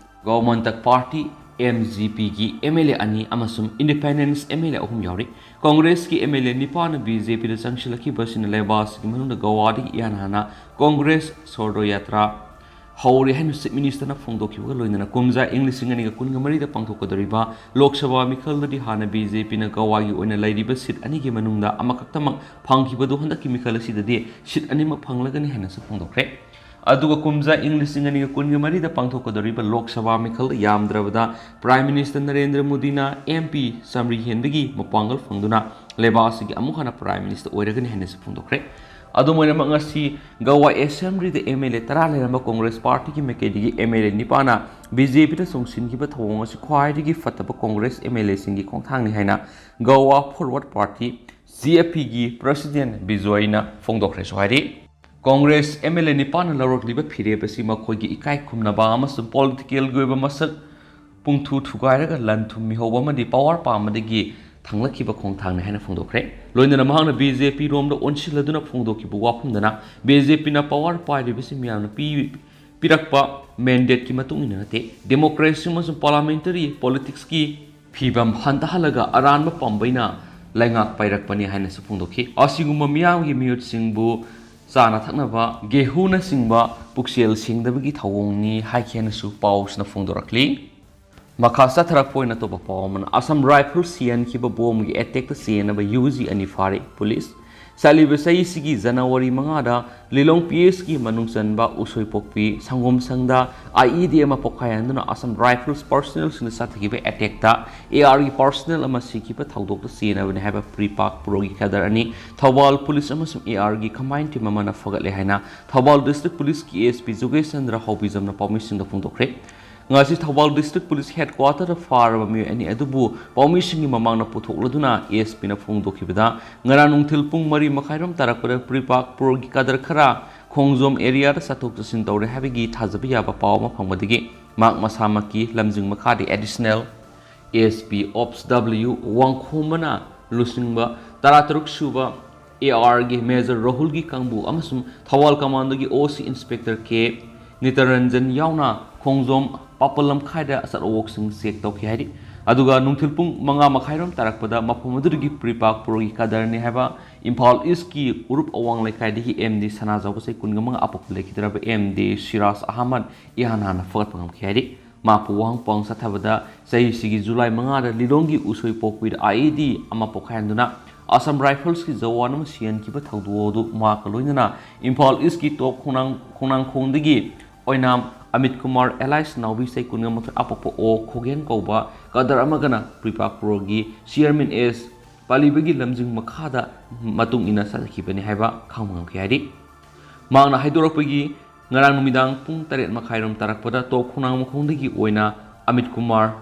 ꯒꯧꯃꯟꯇꯛ ꯄꯥꯔꯇꯤ, ꯑꯦꯝ ꯖꯤ ꯄꯤꯒꯤ ꯑꯦꯝ ꯑꯦꯜ ꯑꯦ ꯑꯅꯤ ꯑꯃꯁꯨꯡ ꯏꯟꯗꯤꯄꯦꯟꯗꯦꯟꯁ ꯑꯦꯝ ꯑꯦꯜ ꯑꯦ ꯑꯍꯨꯝ ꯌꯥꯎꯔꯤ꯫ ꯀꯣꯡꯒ꯭ꯔꯦꯁꯀꯤ ꯑꯦꯝ ꯑꯦꯜ ꯑꯦ ꯅꯤꯄꯥꯅ ꯕꯤ ꯖꯦ ꯄꯤꯗ ꯆꯪꯁꯤꯜꯂꯛꯈꯤꯕ ꯑꯁꯤꯅ ꯂꯩꯕꯥꯛ ꯑꯁꯤꯒꯤ ꯃꯅꯨꯡꯗ ꯒꯋꯥꯗꯒꯤ ꯏꯍꯥꯟ ꯍꯥꯟꯅ ꯀꯣꯡꯒ꯭ꯔꯦꯁ ꯁꯣꯔꯗꯣ ꯌꯥꯇ꯭ꯔꯥ ꯍꯧꯔꯦ ꯍꯥꯏꯅ ꯆꯤꯐ ꯃꯤꯅꯤꯁꯇꯔꯅ ꯐꯣꯡꯗꯣꯛꯈꯤꯕꯒ ꯂꯣꯏꯅꯅ ꯀꯨꯝꯖꯥ ꯏꯪ ꯂꯤꯁꯤꯡ ꯑꯅꯤꯒ ꯀꯨꯟꯒ ꯃꯔꯤꯗ ꯄꯥꯡꯊꯣꯛꯀꯗꯧꯔꯤꯕ ꯂꯣꯛ ꯁꯚꯥ ꯃꯤꯈꯜꯗꯗꯤ ꯍꯥꯟꯅ ꯕꯤ ꯖꯦ ꯄꯤꯅ ꯒꯋꯥꯒꯤ ꯑꯣꯏꯅ ꯂꯩꯔꯤꯕ ꯁꯤꯠ ꯑꯅꯤꯒꯤ ꯃꯅꯨꯡꯗ ꯑꯃꯈꯛꯇꯃꯛ ꯐꯪꯈꯤꯕꯗꯨ ꯍꯟꯗꯛꯀꯤ ꯃꯤꯈꯜ ꯑꯁꯤꯗꯗꯤ ꯁꯤꯠ ꯑꯅꯤꯃꯛ ꯐꯪꯂꯒꯅꯤ ꯍꯥꯏꯅꯁꯨ ꯐꯣꯡꯗꯣꯛꯈ꯭ꯔꯦ꯫ ꯑꯗꯨꯒ ꯀꯨꯝꯖꯥ ꯏꯪ ꯂꯤꯁꯤꯡ ꯑꯅꯤꯒ ꯀꯨꯟꯒ ꯃꯔꯤꯗ ꯄꯥꯡꯊꯣꯛꯀꯗꯧꯔꯤꯕ ꯂꯣꯛ ꯁꯚꯥ ꯃꯤꯈꯜꯗ ꯌꯥꯝꯗ꯭ꯔꯕꯗ ꯄ꯭ꯔꯥꯏꯝ ꯃꯤꯅꯤꯁꯇꯔ ꯅꯔꯦꯟꯗ꯭ꯔ ꯃꯣꯗꯤꯅ ꯑꯦꯝ ꯄꯤ ꯆꯥꯃꯔꯤ ꯍꯦꯟꯕꯒꯤ ꯃꯄꯥꯡꯒꯜ ꯐꯪꯗꯨꯅ ꯂꯩꯕꯥꯛ ꯑꯁꯤꯒꯤ ꯑꯃꯨꯛ ꯍꯟꯅ ꯄ꯭ꯔꯥꯏꯝ ꯃꯤꯅꯤꯁꯇꯔ ꯑꯣꯏꯔꯒꯅꯤ ꯍꯥꯏꯅꯁꯨ ꯐꯣꯡꯗꯣꯛꯈ꯭ꯔꯦ꯫ ꯑꯗꯨꯝ ꯑꯣꯏꯅꯃꯛ, ꯉꯁꯤ ꯒꯋꯥ ꯑꯦꯁꯦꯝꯕ꯭ꯂꯤꯗ ꯑꯦꯝ ꯑꯦꯜ ꯑꯦ ꯇꯔꯥ ꯂꯩꯔꯝꯕ ꯀꯣꯡꯒ꯭ꯔꯦꯁ ꯄꯥꯔꯇꯤꯒꯤ ꯃꯥꯏꯀꯩꯗꯒꯤ ꯑꯦꯝ ꯑꯦꯜ ꯑꯦ ꯅꯤꯄꯥꯅ ꯕꯤ ꯖꯦ ꯄꯤꯗ ꯆꯣꯡꯁꯤꯟꯈꯤꯕ ꯊꯧꯑꯣꯡ ꯑꯁꯤ ꯈ꯭ꯋꯥꯏꯗꯒꯤ ꯐꯠꯇꯕ ꯀꯣꯡꯒ꯭ꯔꯦꯁ ꯑꯦꯝ ꯑꯦꯜ ꯑꯦꯁꯤꯡꯒꯤ ꯈꯣꯡꯊꯥꯡꯅꯤ ꯍꯥꯏꯅ ꯒꯋꯥ ꯐꯣꯔꯋꯥꯔꯗ ꯄꯥꯔꯇꯤ, ꯖꯤ ꯑꯦꯐ ꯄꯤꯒꯤ ꯄ꯭ꯔꯁꯤꯗꯦꯟ ꯕꯤꯖꯣꯏꯅ ꯐꯣꯡꯗꯣꯛꯈ꯭ꯔꯦꯁꯨ ꯍꯥꯏꯔꯤ꯫ ꯀꯣꯡꯒ꯭ꯔꯦꯁ ꯑꯦꯝ ꯑꯦꯜ ꯑꯦ ꯅꯤꯄꯥꯟꯅ ꯂꯧꯔꯛꯂꯤꯕ ꯐꯤꯔꯦꯞ ꯑꯁꯤ ꯃꯈꯣꯏꯒꯤ ꯏꯀꯥꯏ ꯈꯨꯝꯅꯕ ꯑꯃꯁꯨꯡ ꯄꯣꯂꯤꯇꯤꯀꯦꯜꯒꯤ ꯑꯣꯏꯕ ꯃꯁꯛ ꯄꯨꯡꯊꯨ ꯊꯨꯒꯥꯏꯔꯒ ꯂꯟ ꯊꯨꯝ ꯃꯤꯍꯧꯕ ꯑꯃꯗꯤ ꯄꯋꯥꯔ ꯄꯥꯝꯕꯗꯒꯤ ꯊꯥꯡꯂꯛꯈꯤꯕ ꯈꯣꯡꯊꯥꯡꯅꯤ ꯍꯥꯏꯅ ꯐꯣꯡꯗꯣꯛꯈ꯭ꯔꯦ꯫ ꯂꯣꯏꯅꯅ ꯃꯍꯥꯛꯅ ꯕꯤ ꯖꯦ ꯄꯤ ꯔꯣꯝꯗ ꯑꯣꯟꯁꯤꯜꯂꯗꯨꯅ ꯐꯣꯡꯗꯣꯛꯈꯤꯕ ꯋꯥꯐꯝꯗꯅ, ꯕꯤ ꯖꯦ ꯄꯤꯅ ꯄꯋꯥꯔ ꯄꯥꯏꯔꯤꯕꯁꯤ ꯃꯤꯌꯥꯝꯅ ꯄꯤ-, ꯄꯤꯔꯛꯄ ꯃꯦꯟꯗꯦꯠꯀꯤ ꯃꯇꯨꯡ ꯏꯟꯅ ꯅꯠꯇꯦ, ꯗꯦꯃꯣꯀ꯭ꯔꯦꯁꯤ ꯑꯃꯁꯨꯡ ꯄꯥꯔꯂꯥꯃꯦꯟꯇꯔꯤ ꯄꯣꯂꯤꯇꯤꯛꯁꯀꯤ ꯐꯤꯕꯝ ꯍꯟꯊꯍꯜꯂꯒ ꯑꯔꯥꯟꯕ ꯄꯥꯝꯕꯩꯅ ꯂꯩꯉꯥꯛ ꯄꯥꯏꯔꯛꯄꯅꯤ ꯍꯥꯏꯅꯁꯨ ꯐꯣꯡꯗꯣꯛꯈꯤ꯫ ꯑꯁꯤꯒꯨꯝꯕ ꯃꯤꯌꯥꯝꯒꯤ ꯃꯤꯍꯨꯠꯁꯤꯡꯕꯨ ꯆꯥꯅ ꯊꯛꯅꯕ, ꯒꯦꯍꯨꯅꯆꯤꯡꯕ ꯄꯨꯛꯆꯦꯜ ꯁꯦꯡꯗꯕꯒꯤ ꯊꯧꯑꯣꯡꯅꯤ ꯍꯥꯏꯈꯤ ꯍꯥꯏꯅꯁꯨ ꯄꯥꯎꯁꯤꯅ ꯐꯣꯡꯗꯣꯔꯛꯂꯤ꯫ ꯃꯈꯥ ꯆꯠꯊꯔꯛꯄ ꯑꯣꯏꯅ ꯑꯇꯣꯞꯄ ꯄꯥꯎ ꯑꯃꯅ, ꯑꯁꯥꯝ ꯔꯥꯏꯐꯜꯁ ꯌꯦꯟꯈꯤꯕ ꯕꯣꯝꯒꯤ ꯑꯦꯇꯦꯛꯇ ꯆꯦꯟꯅꯕ ꯌꯨ ꯖꯤ ꯑꯅꯤ ꯐꯥꯔꯦ, ꯄꯨꯂꯤꯁ꯫ ꯆꯠꯂꯤꯕ ꯆꯍꯤꯁꯤꯒꯤ ꯖꯅꯋꯥꯔꯤ ꯃꯉꯥꯗ ꯂꯤꯂꯣꯡ ꯄꯤ ꯑꯦꯁꯀꯤ ꯃꯅꯨꯡ ꯆꯟꯕ ꯎꯁꯣꯏꯄꯣꯛꯄꯤ ꯁꯪꯒꯣꯝ ꯁꯪꯗ ꯑꯥꯏ ꯏ ꯗꯤ ꯑꯃ ꯄꯣꯈꯥꯏꯍꯟꯗꯨꯅ ꯑꯁꯥꯝ ꯔꯥꯏꯐꯜꯁ ꯄꯥꯔꯁꯅꯦꯜꯁꯤꯡꯅ ꯆꯠꯊꯈꯤꯕ ꯑꯦꯇꯦꯛꯇ ꯑꯦ ꯑꯥꯔꯒꯤ ꯄꯥꯔꯁꯅꯦꯜ ꯑꯃ ꯁꯤꯈꯤꯕ ꯊꯧꯗꯣꯛꯇ ꯆꯦꯟꯅꯕꯅꯤ ꯍꯥꯏꯕ ꯄ꯭ꯔꯤꯄꯥꯛ ꯄ꯭ꯔꯣꯒꯤ ꯀꯦꯗꯔ ꯑꯅꯤ ꯊꯧꯕꯥꯜ ꯄꯨꯂꯤꯁ ꯑꯃꯁꯨꯡ ꯑꯦ ꯑꯥꯔꯒꯤ ꯀꯝꯕꯥꯏꯟ ꯇꯤꯝ ꯑꯃꯅ ꯐꯒꯠꯂꯦ ꯍꯥꯏꯅ ꯊꯧꯕꯥꯜ ꯗꯤꯁꯇ꯭ꯔꯤꯛ ꯄꯨꯂꯤꯁꯀꯤ ꯑꯦ ꯑꯦꯁ ꯄꯤ ꯖꯨꯒꯦꯁ ꯆꯟꯗ꯭ꯔ ꯍꯥꯎꯕꯤꯖꯝꯅ ꯄꯥꯎꯃꯤꯁꯤꯡꯗ ꯐꯣꯡꯗꯣꯛꯈ꯭ꯔꯦ꯫ ꯉꯁꯤ ꯊꯧꯕꯥꯜ ꯗꯤꯁꯇ꯭ꯔꯤꯛ ꯄꯨꯂꯤꯁ ꯍꯦꯗꯀ꯭ꯋꯥꯇꯔꯗ ꯐꯥꯔꯕ ꯃꯤꯑꯣꯏ ꯑꯅꯤ ꯑꯗꯨꯕꯨ ꯄꯥꯎꯃꯤꯁꯤꯡꯒꯤ ꯃꯃꯥꯡꯗ ꯄꯨꯊꯣꯛꯂꯗꯨꯅ ꯑꯦ ꯑꯦꯁ ꯄꯤꯅ ꯐꯣꯡꯗꯣꯛꯈꯤꯕꯗ, ꯉꯔꯥꯡ ꯅꯨꯡꯊꯤꯜ ꯄꯨꯡ ꯃꯔꯤ ꯃꯈꯥꯏꯔꯣꯝ ꯇꯥꯔꯛꯄꯗ ꯄ꯭ꯔꯤꯄꯥꯛ ꯄ꯭ꯔꯣꯒꯤ ꯀꯥꯗꯔ ꯈꯔ ꯈꯣꯡꯖꯣꯝ ꯑꯦꯔꯤꯌꯥꯗ ꯆꯠꯊꯣꯛ ꯆꯠꯁꯤꯟ ꯇꯧꯔꯦ ꯍꯥꯏꯕꯒꯤ ꯊꯥꯖꯕ ꯌꯥꯕ ꯄꯥꯎ ꯑꯃ ꯐꯪꯕꯗꯒꯤ ꯃꯍꯥꯛ ꯃꯁꯥꯃꯛꯀꯤ ꯂꯝꯖꯤꯡ ꯃꯈꯥꯗꯤ ꯑꯦꯗꯤꯁꯅꯦꯜ ꯑꯦꯁ ꯄꯤ ꯑꯣꯞꯁ ꯗꯕ꯭ꯂꯤꯎ ꯋꯥꯡꯈꯣꯝꯕꯅ ꯂꯨꯆꯤꯡꯕ ꯇꯔꯥꯇꯔꯨꯛ ꯁꯨꯕ ꯑꯦ ꯑꯥꯔꯒꯤ ꯃꯦꯖꯔ ꯔꯥꯍꯨꯜꯒꯤ ꯀꯥꯡꯕꯨ ꯑꯃꯁꯨꯡ ꯊꯧꯕꯥꯜ ꯀꯃꯥꯟꯗꯣꯒꯤ ꯑꯣ ꯁꯤ ꯏꯟꯁꯄꯦꯛꯇꯔ ꯀꯦ ꯅꯤꯇꯔꯟꯖꯟ ꯌꯥꯎꯅ ꯈꯣꯡꯖꯣꯝ ꯄꯥꯄꯜ ꯂꯝꯈꯥꯏꯗ ꯑꯆꯠ ꯑꯋꯣꯛꯁꯤꯡ ꯆꯦꯛ ꯇꯧꯈꯤ ꯍꯥꯏꯔꯤ꯫ ꯑꯗꯨꯒ ꯅꯨꯡꯊꯤꯜ ꯄꯨꯡ ꯃꯉꯥ ꯃꯈꯥꯏꯔꯣꯝ ꯇꯥꯔꯛꯄꯗ ꯃꯐꯝ ꯑꯗꯨꯗꯒꯤ ꯄ꯭ꯔꯤꯄꯥꯛ ꯄ꯭ꯔꯣꯒꯤ ꯀꯗꯔꯅꯤ ꯍꯥꯏꯕ ꯏꯝꯐꯥꯜ ꯏꯁꯀꯤ ꯎꯔꯨꯞ ꯑꯋꯥꯡ ꯂꯩꯀꯥꯏꯗꯒꯤ ꯑꯦꯝ ꯗꯤ ꯁꯅꯥꯖꯥꯎꯕ ꯆꯍꯤ ꯀꯨꯟꯒ ꯃꯉꯥ ꯑꯄꯣꯛꯄ ꯂꯩꯈꯤꯗ꯭ꯔꯕ ꯑꯦꯝ ꯗꯤ ꯁꯤꯔꯥꯖ ꯑꯍꯃꯗ ꯏꯍꯥꯟ ꯍꯥꯟꯅ ꯐꯒꯠꯄ ꯉꯝꯈꯤ ꯍꯥꯏꯔꯤ꯫ ꯃꯍꯥꯛꯄꯨ ꯋꯥꯍꯪ ꯄꯥꯎꯍꯪ ꯆꯠꯊꯕꯗ ꯆꯍꯤꯁꯤꯒꯤ ꯖꯨꯂꯥꯏ ꯃꯉꯥꯗ ꯂꯤꯂꯣꯡꯒꯤ ꯎꯁꯣꯏ ꯄꯣꯛꯄꯤꯗ ꯑꯥꯏ ꯏ ꯗꯤ ꯑꯃ ꯄꯣꯈꯥꯏꯍꯟꯗꯨꯅ ꯑꯁꯥꯝ ꯔꯥꯏꯐꯜꯁꯀꯤ ꯖꯋꯥꯟ ꯑꯃ ꯁꯤꯍꯟꯈꯤꯕ ꯊꯧꯗꯣꯛ ꯑꯗꯨ ꯃꯍꯥꯛꯀ ꯂꯣꯏꯅꯅ ꯏꯝꯐꯥꯜ ꯏꯁꯀꯤ ꯇꯣꯞ ꯈꯣꯡꯅꯥꯡ-, ꯈꯣꯡꯅꯥꯡꯈꯣꯡꯗꯒꯤ ꯑꯣꯏꯅꯥꯝ ꯑꯃꯤꯠ ꯀꯨꯃꯥꯔ ꯑꯦꯂꯥꯏꯁ ꯅꯥꯎꯕꯤ ꯆꯍꯤ ꯀꯨꯟꯒ ꯃꯥꯊꯣꯏ ꯑꯄꯣꯛꯄ ꯑꯣ ꯈꯣꯒꯦꯟ ꯀꯧꯕ ꯀꯗꯔ ꯑꯃꯒꯅ ꯄ꯭ꯔꯤꯄꯥꯛ ꯄ꯭ꯔꯣꯒꯤ ꯆꯤꯌꯔꯃꯦꯟ ꯑꯦꯁ ꯄꯥꯂꯤꯕꯒꯤ ꯂꯝꯖꯤꯡ ꯃꯈꯥꯗ ꯃꯇꯨꯡ ꯏꯟꯅ ꯆꯠꯈꯤꯕꯅꯤ ꯍꯥꯏꯕ ꯈꯪꯕ ꯉꯝꯈꯤ ꯍꯥꯏꯔꯤ꯫ ꯃꯍꯥꯛꯅ ꯍꯥꯏꯗꯣꯔꯛꯄꯒꯤ ꯉꯔꯥꯡ ꯅꯨꯃꯤꯗꯥꯡ ꯄꯨꯡ ꯇꯔꯦꯠ ꯃꯈꯥꯏꯔꯣꯝ ꯇꯥꯔꯛꯄꯗ ꯇꯣꯞ ꯈꯣꯡꯅꯥꯡ ꯃꯈꯣꯡꯗꯒꯤ ꯑꯣꯏꯅ ꯑꯃꯤꯠ ꯀꯨꯃꯥꯔ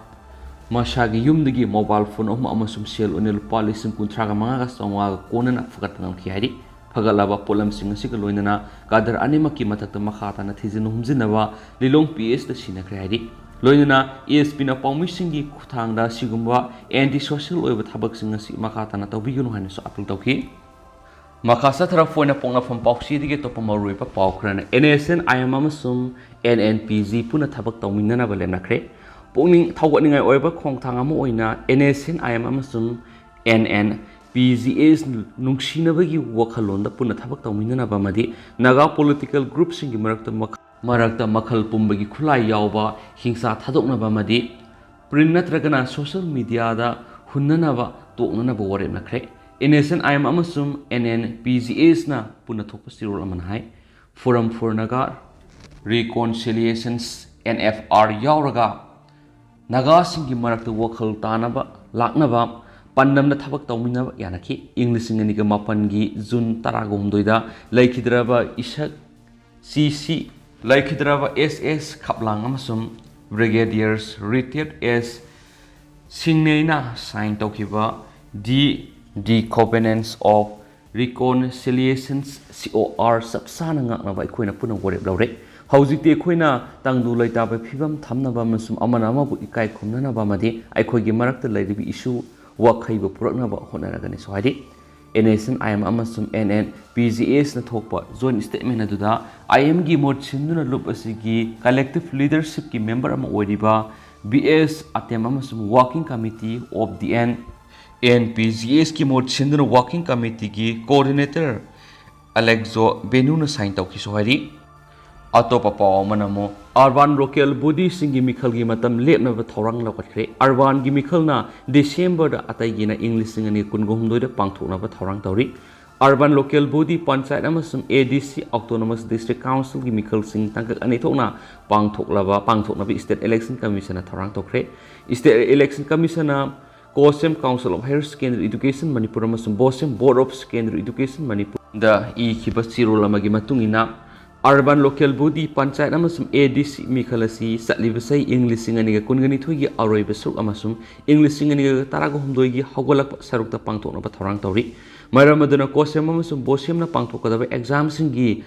ꯃꯁꯥꯒꯤ ꯌꯨꯝꯗꯒꯤ ꯃꯣꯕꯥꯏꯜ ꯐꯣꯟ ꯑꯍꯨꯝ ꯑꯃꯁꯨꯡ ꯁꯦꯜ ꯑꯣꯏꯅ ꯂꯨꯄꯥ ꯂꯤꯁꯤꯡ ꯀꯨꯟꯊ꯭ꯔꯥꯒ ꯃꯉꯥꯒ ꯆꯥꯝꯃꯉꯥꯒ ꯀꯣꯟꯅꯅ ꯐꯒꯠꯄ ꯉꯝꯈꯤ ꯍꯥꯏꯔꯤ꯫ ꯐꯒꯠꯂꯕ ꯄꯣꯠꯂꯝꯁꯤꯡ ꯑꯁꯤꯒ ꯂꯣꯏꯅꯅ ꯀꯥꯗꯔ ꯑꯅꯤꯃꯛꯀꯤ ꯃꯊꯛꯇ ꯃꯈꯥ ꯇꯥꯅ ꯊꯤꯖꯤꯟ ꯍꯨꯝꯖꯤꯟꯅꯕ ꯂꯤꯂꯣꯡ ꯄꯤ ꯑꯦꯁꯇ ꯁꯤꯟꯅꯈ꯭ꯔꯦ ꯍꯥꯏꯔꯤ꯫ ꯂꯣꯏꯅꯅ ꯑꯦ ꯑꯦꯁ ꯄꯤꯅ ꯄꯥꯎꯃꯤꯁꯤꯡꯒꯤ ꯈꯨꯠꯊꯥꯡꯗ ꯑꯁꯤꯒꯨꯝꯕ ꯑꯦꯟꯇꯤ ꯁꯣꯁꯤꯌꯦꯜ ꯑꯣꯏꯕ ꯊꯕꯛꯁꯤꯡ ꯑꯁꯤ ꯃꯈꯥ ꯇꯥꯅ ꯇꯧꯕꯤꯒꯅꯨ ꯍꯥꯏꯅꯁꯨ ꯑꯥꯄꯤꯜ ꯇꯧꯈꯤ꯫ ꯃꯈꯥ ꯆꯠꯊꯔꯛꯄ ꯑꯣꯏꯅ ꯄꯣꯛꯅꯐꯝ ꯄꯥꯎꯆꯦꯗꯒꯤ ꯑꯇꯣꯞꯄ ꯃꯔꯨꯑꯣꯏꯕ ꯄꯥꯎ ꯈꯔꯅ, N S N I M ꯑꯃꯁꯨꯡ ꯑꯦꯟ ꯑꯦꯟ ꯄꯤ ꯖꯤ ꯄꯨꯟꯅ ꯊꯕꯛ ꯇꯧꯃꯤꯟꯅꯅꯕ ꯂꯦꯞꯅꯈ꯭ꯔꯦ꯫ ꯄꯨꯛꯅꯤꯡ ꯊꯧꯒꯠꯅꯤꯡꯉꯥꯏ ꯑꯣꯏꯕ ꯈꯣꯡꯊꯥꯡ ꯑꯃ ꯑꯣꯏꯅ N S N I M ꯑꯃꯁꯨꯡ N N P G S ꯅꯨꯡꯁꯤꯅꯕꯒꯤ ꯋꯥꯈꯜꯂꯣꯟꯗ ꯄꯨꯟꯅ ꯊꯕꯛ ꯇꯧꯃꯤꯟꯅꯅꯕ ꯑꯃꯗꯤ ꯅꯥꯒꯥ ꯄꯣꯂꯤꯇꯤꯀꯦꯜ ꯒ꯭ꯔꯨꯞꯁꯤꯡꯒꯤ ꯃꯔꯛꯇ ꯃꯈ-, ꯃꯔꯛꯇ ꯃꯈꯜ ꯄꯨꯝꯕꯒꯤ ꯈꯨꯠꯂꯥꯏ ꯌꯥꯎꯕ ꯍꯤꯡꯁꯥ ꯊꯥꯗꯣꯛꯅꯕ ꯑꯃꯗꯤ ꯄ꯭ꯔꯤꯟ ꯅꯠꯇ꯭ꯔꯒꯅ ꯁꯣꯁꯤꯌꯦꯜ ꯃꯤꯗꯤꯌꯥꯗ ꯍꯨꯟꯅꯅꯕ ꯇꯣꯛꯅꯅꯕ ꯋꯥꯔꯦꯞꯅꯈ꯭ꯔꯦ꯫ NSCN-IM ꯑꯃꯁꯨꯡ NNPGS-ꯅ ꯄꯨꯟꯅ ꯊꯣꯛꯄ ꯆꯦꯔꯣꯜ ꯑꯃꯅ ꯍꯥꯏ, Forum for Naga Reconciliations, NFR, ꯌꯥꯎꯔꯒ ꯅꯥꯒꯥꯁꯤꯡꯒꯤ ꯃꯔꯛꯇ ꯋꯥꯈꯜ ꯇꯥꯅꯕ ꯂꯥꯛꯅꯕ ꯄꯥꯟꯗꯝꯗ ꯊꯕꯛ ꯇꯧꯃꯤꯟꯅꯕ ꯌꯥꯅꯈꯤ꯫ ꯏꯪ ꯂꯤꯁꯤꯡ ꯑꯅꯤꯒ ꯃꯥꯄꯟꯒꯤ ꯖꯨꯟ ꯇꯔꯥꯒ ꯍꯨꯝꯗꯣꯏꯗ ꯂꯩꯈꯤꯗ꯭ꯔꯕ ꯏꯁꯛ ꯁꯤ ꯁꯤ ꯂꯩꯈꯤꯗ꯭ꯔꯕ ꯑꯦꯁ ꯑꯦꯁ ꯈꯞꯂꯥꯡ ꯑꯃꯁꯨꯡ Brigadiers Retired S ꯁꯤꯡꯅꯦꯅ sign ꯇꯧꯈꯤꯕ The The Covenants of Reconciliations, C O R, ꯆꯞ ꯆꯥꯅ ꯉꯥꯛꯅꯕ ꯑꯩꯈꯣꯏꯅ ꯄꯨꯟꯅ ꯋꯥꯔꯦꯞ ꯂꯧꯔꯦ꯫ ꯍꯧꯖꯤꯛꯇꯤ ꯑꯩꯈꯣꯏꯅ ꯇꯪꯗꯨ ꯂꯩꯇꯥꯕ ꯐꯤꯕꯝ ꯊꯝꯅꯕ ꯑꯃꯁꯨꯡ ꯑꯃꯅ ꯑꯃꯕꯨ ꯏꯀꯥꯏ ꯈꯨꯝꯅꯅꯕ ꯑꯃꯗꯤ ꯑꯩꯈꯣꯏꯒꯤ ꯃꯔꯛꯇ ꯂꯩꯔꯤꯕ issue ꯋꯥꯈꯩꯕꯨ ꯄꯨꯔꯛꯅꯕ ꯍꯣꯠꯅꯔꯒꯅꯤꯁꯨ ꯍꯥꯏꯔꯤ꯫ NSCN-IM ꯑꯃꯁꯨꯡ NNPGS-ꯅ ꯊꯣꯛꯄ joint statement ꯑꯗꯨꯗ IM-ꯒꯤ ꯃꯍꯨꯠ ꯁꯤꯟꯗꯨꯅ ꯂꯨꯞ ꯑꯁꯤꯒꯤ collective leadership-ꯀꯤ member ꯑꯃ ꯑꯣꯏꯔꯤꯕ B S Atem ꯑꯃꯁꯨꯡ Working Committee of the NNPGS-ꯀꯤ ꯃꯍꯨꯠ ꯁꯤꯟꯗꯨꯅ Working Committee-ꯒꯤ coordinator Alexo Benu-ꯅ sign ꯇꯧꯈꯤꯁꯨ ꯍꯥꯏꯔꯤ꯫ ꯑꯇꯣꯞꯄ ꯄꯥꯎ ꯑꯃꯅ ꯑꯃꯨꯛ urban local body-ꯁꯤꯡꯒꯤ ꯃꯤꯈꯜꯒꯤ ꯃꯇꯝ ꯂꯦꯞꯅꯕ ꯊꯧꯔꯥꯡ ꯂꯧꯈꯠꯈ꯭ꯔꯦ꯫ Urban-ꯒꯤ ꯃꯤꯈꯜꯅ December-ꯗ, ꯑꯇꯩꯒꯤꯅ ꯏꯪ ꯂꯤꯁꯤꯡ ꯑꯅꯤ ꯀꯨꯟꯒ ꯍꯨꯝꯗꯣꯏꯗ ꯄꯥꯡꯊꯣꯛꯅꯕ ꯊꯧꯔꯥꯡ ꯇꯧꯔꯤ꯫ Urban local body, ꯄꯟꯆꯥꯌꯠ ꯑꯃꯁꯨꯡ ADC, Autonomous District Council-ꯒꯤ ꯃꯤꯈꯜꯁꯤꯡ ꯇꯥꯡꯀꯛ ꯑꯅꯤ ꯊꯣꯛꯅ ꯄꯥꯡꯊꯣꯛꯂꯕ, ꯄꯥꯡꯊꯣꯛꯅꯕ State Election Commission-ꯅ ꯊꯧꯔꯥꯡ ꯇꯧꯈ꯭ꯔꯦ꯫ State Election Commission-ꯅ COHSEM, Council of Higher Secondary Education Manipur ꯑꯃꯁꯨꯡ BOSEM, Board of Secondary Education Manipur-ꯗ ꯏꯈꯤꯕ ꯆꯦꯔꯣꯜ ꯑꯃꯒꯤ ꯃꯇꯨꯡ ꯏꯟꯅ, urban local body, ꯄꯟꯆꯥꯌꯠ ꯑꯃꯁꯨꯡ ADC ꯃꯤꯈꯜ ꯑꯁꯤ ꯆꯠꯂꯤꯕ ꯆꯍꯤ ꯏꯪ ꯂꯤꯁꯤꯡ ꯑꯅꯤꯒ ꯀꯨꯟꯒ ꯅꯤꯊꯣꯏꯒꯤ ꯑꯔꯣꯏꯕ ꯁꯔꯨꯛ ꯑꯃꯁꯨꯡ ꯏꯪ ꯂꯤꯁꯤꯡ ꯑꯅꯤꯒ ꯇꯔꯥꯒ ꯍꯨꯝꯗꯣꯏꯒꯤ ꯍꯧꯒꯠꯂꯛꯄ ꯁꯔꯨꯛꯇ ꯄꯥꯡꯊꯣꯛꯅꯕ ꯊꯧꯔꯥꯡ ꯇꯧꯔꯤ꯫ ꯃꯔꯝ ꯑꯗꯨꯅ COHSEM ꯑꯃꯁꯨꯡ BOSEM-ꯅ ꯄꯥꯡꯊꯣꯛꯀꯗꯕ exam-ꯁꯤꯡꯒꯤ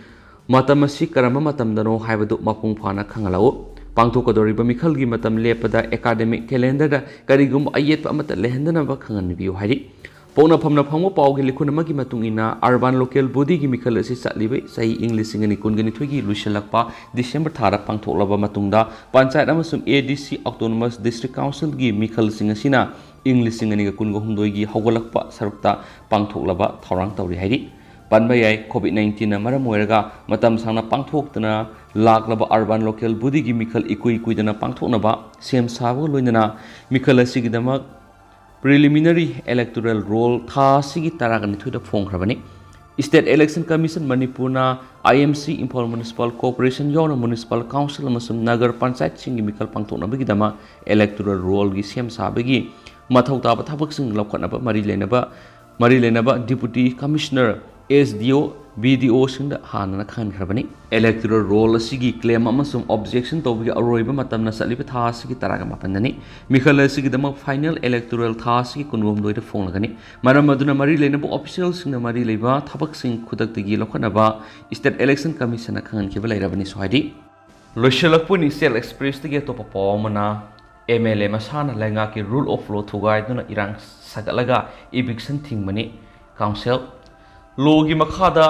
ꯃꯇꯝ ꯑꯁꯤ ꯀꯔꯝꯕ ꯃꯇꯝꯗꯅꯣ ꯍꯥꯏꯕꯗꯨ ꯃꯄꯨꯡ ꯐꯥꯅ ꯈꯪꯍꯜꯂꯛꯎ꯫ ꯄꯥꯡꯊꯣꯛꯀꯗꯧꯔꯤꯕ ꯃꯤꯈꯜꯒꯤ ꯃꯇꯝ ꯂꯦꯞꯄꯗ academic calendar-ꯗ ꯀꯔꯤꯒꯨꯝꯕ ꯑꯌꯦꯠꯄ ꯑꯃꯠꯇ ꯂꯩꯍꯟꯗꯅꯕ ꯈꯪꯍꯟꯕꯤꯌꯨ ꯍꯥꯏꯔꯤ꯫ ꯄꯣꯛꯅꯐꯝꯅ ꯐꯪꯕ ꯄꯥꯎꯒꯤ ꯂꯤꯈꯨꯟ ꯑꯃꯒꯤ ꯃꯇꯨꯡ ꯏꯟꯅ, urban local body-ꯒꯤ ꯃꯤꯈꯜ ꯑꯁꯤ ꯆꯠꯂꯤꯕ ꯆꯍꯤ ꯏꯪ ꯂꯤꯁꯤꯡ ꯑꯅꯤ ꯀꯨꯟꯒ ꯅꯤꯊꯣꯏꯒꯤ ꯂꯣꯏꯁꯤꯜꯂꯛꯄ December ꯊꯥꯗ ꯄꯥꯡꯊꯣꯛꯂꯕ ꯃꯇꯨꯡꯗ, ꯄꯟꯆꯥꯌꯠ ꯑꯃꯁꯨꯡ ADC, Autonomous District Council-ꯒꯤ ꯃꯤꯈꯜꯁꯤꯡ ꯑꯁꯤꯅ ꯏꯪ ꯂꯤꯁꯤꯡ ꯑꯅꯤꯒ ꯀꯨꯟꯒ ꯍꯨꯝꯗꯣꯏꯒꯤ ꯍꯧꯒꯠꯂꯛꯄ ꯁꯔꯨꯛꯇ ꯄꯥꯡꯊꯣꯛꯂꯕ ꯊꯧꯔꯥꯡ ꯇꯧꯔꯤ ꯍꯥꯏꯔꯤ꯫ ꯄꯟꯕ ꯌꯥꯏ, COVID nineteen-ꯅ ꯃꯔꯝ ꯑꯣꯏꯔꯒ ꯃꯇꯝ ꯁꯥꯡꯅ ꯄꯥꯡꯊꯣꯛꯇꯅ ꯂꯥꯛꯂꯕ urban local body-ꯒꯤ ꯃꯤꯈꯜ ꯏꯀꯨꯏ ꯀꯨꯏꯗꯅ ꯄꯥꯡꯊꯣꯛꯅꯕ ꯁꯦꯝ ꯁꯥꯕꯒ ꯂꯣꯏꯅꯅ ꯃꯤꯈꯜ ꯑꯁꯤꯒꯤꯗꯃꯛ Preliminary electoral roll ꯊꯥ ꯑꯁꯤꯒꯤ ꯇꯔꯥꯒ ꯅꯤꯊꯣꯏꯗ ꯐꯣꯡꯈ꯭ꯔꯕꯅꯤ꯫ State Election Commission ꯃꯅꯤꯄꯨꯔꯅ I M C, Imphal Municipal Corporation ꯌꯥꯎꯅ Municipal Council ꯑꯃꯁꯨꯡ ꯅꯒꯔ ꯄꯟꯆꯥꯌꯠꯁꯤꯡꯒꯤ ꯃꯤꯈꯜ ꯄꯥꯡꯊꯣꯛꯅꯕꯒꯤꯗꯃꯛ electoral rollꯒꯤ ꯁꯦꯝ ꯁꯥꯕꯒꯤ ꯃꯊꯧ ꯇꯥꯕ ꯊꯕꯛꯁꯤꯡ ꯂꯧꯈꯠꯅꯕ ꯃꯔꯤ ꯂꯩꯅꯕ, ꯃꯔꯤ ꯂꯩꯅꯕ Deputy Commissioner, S D O, B D Oꯁꯤꯡꯗ ꯍꯥꯟꯅꯅ ꯈꯪꯍꯟꯈ꯭ꯔꯕꯅꯤ꯫ Electoral roll ꯑꯁꯤꯒꯤ claim ꯑꯃꯁꯨꯡ objection ꯇꯧꯕꯒꯤ ꯑꯔꯣꯏꯕ ꯃꯇꯝꯅ ꯆꯠꯂꯤꯕ ꯊꯥ ꯑꯁꯤꯒꯤ ꯇꯔꯥꯒ ꯃꯥꯄꯟꯗꯅꯤ꯫ ꯃꯤꯈꯜ ꯑꯁꯤꯒꯤꯗꯃꯛ final electoral ꯊꯥ ꯑꯁꯤꯒꯤ ꯀꯨꯟꯍꯨꯝꯗꯣꯏꯗ ꯐꯣꯡꯂꯒꯅꯤ꯫ ꯃꯔꯝ ꯑꯗꯨꯅ ꯃꯔꯤ ꯂꯩꯅꯕ officialꯁꯤꯡꯅ ꯃꯔꯤ ꯂꯩꯕ ꯊꯕꯛꯁꯤꯡ ꯈꯨꯗꯛꯇꯒꯤ ꯂꯧꯈꯠꯅꯕ State Election Commissionꯅ ꯈꯪꯍꯟꯈꯤꯕ ꯂꯩꯔꯕꯅꯤ꯫ ꯁ꯭ꯋꯥꯏꯗꯤ ꯂꯣꯏꯁꯤꯜꯂꯛꯄꯅꯤ꯫ State Expressꯇꯒꯤ ꯑꯇꯣꯞꯄ ꯄꯥꯎ ꯑꯃꯅ, M L A ꯃꯁꯥꯅ ꯂꯩꯉꯥꯛꯀꯤ rule of law ꯊꯨꯒꯥꯏꯗꯨꯅ ꯏꯔꯥꯡ ꯁꯥꯒꯠꯂꯒ eviction ꯊꯤꯡꯕꯅꯤ꯫ Council lawꯒꯤ ꯃꯈꯥꯗ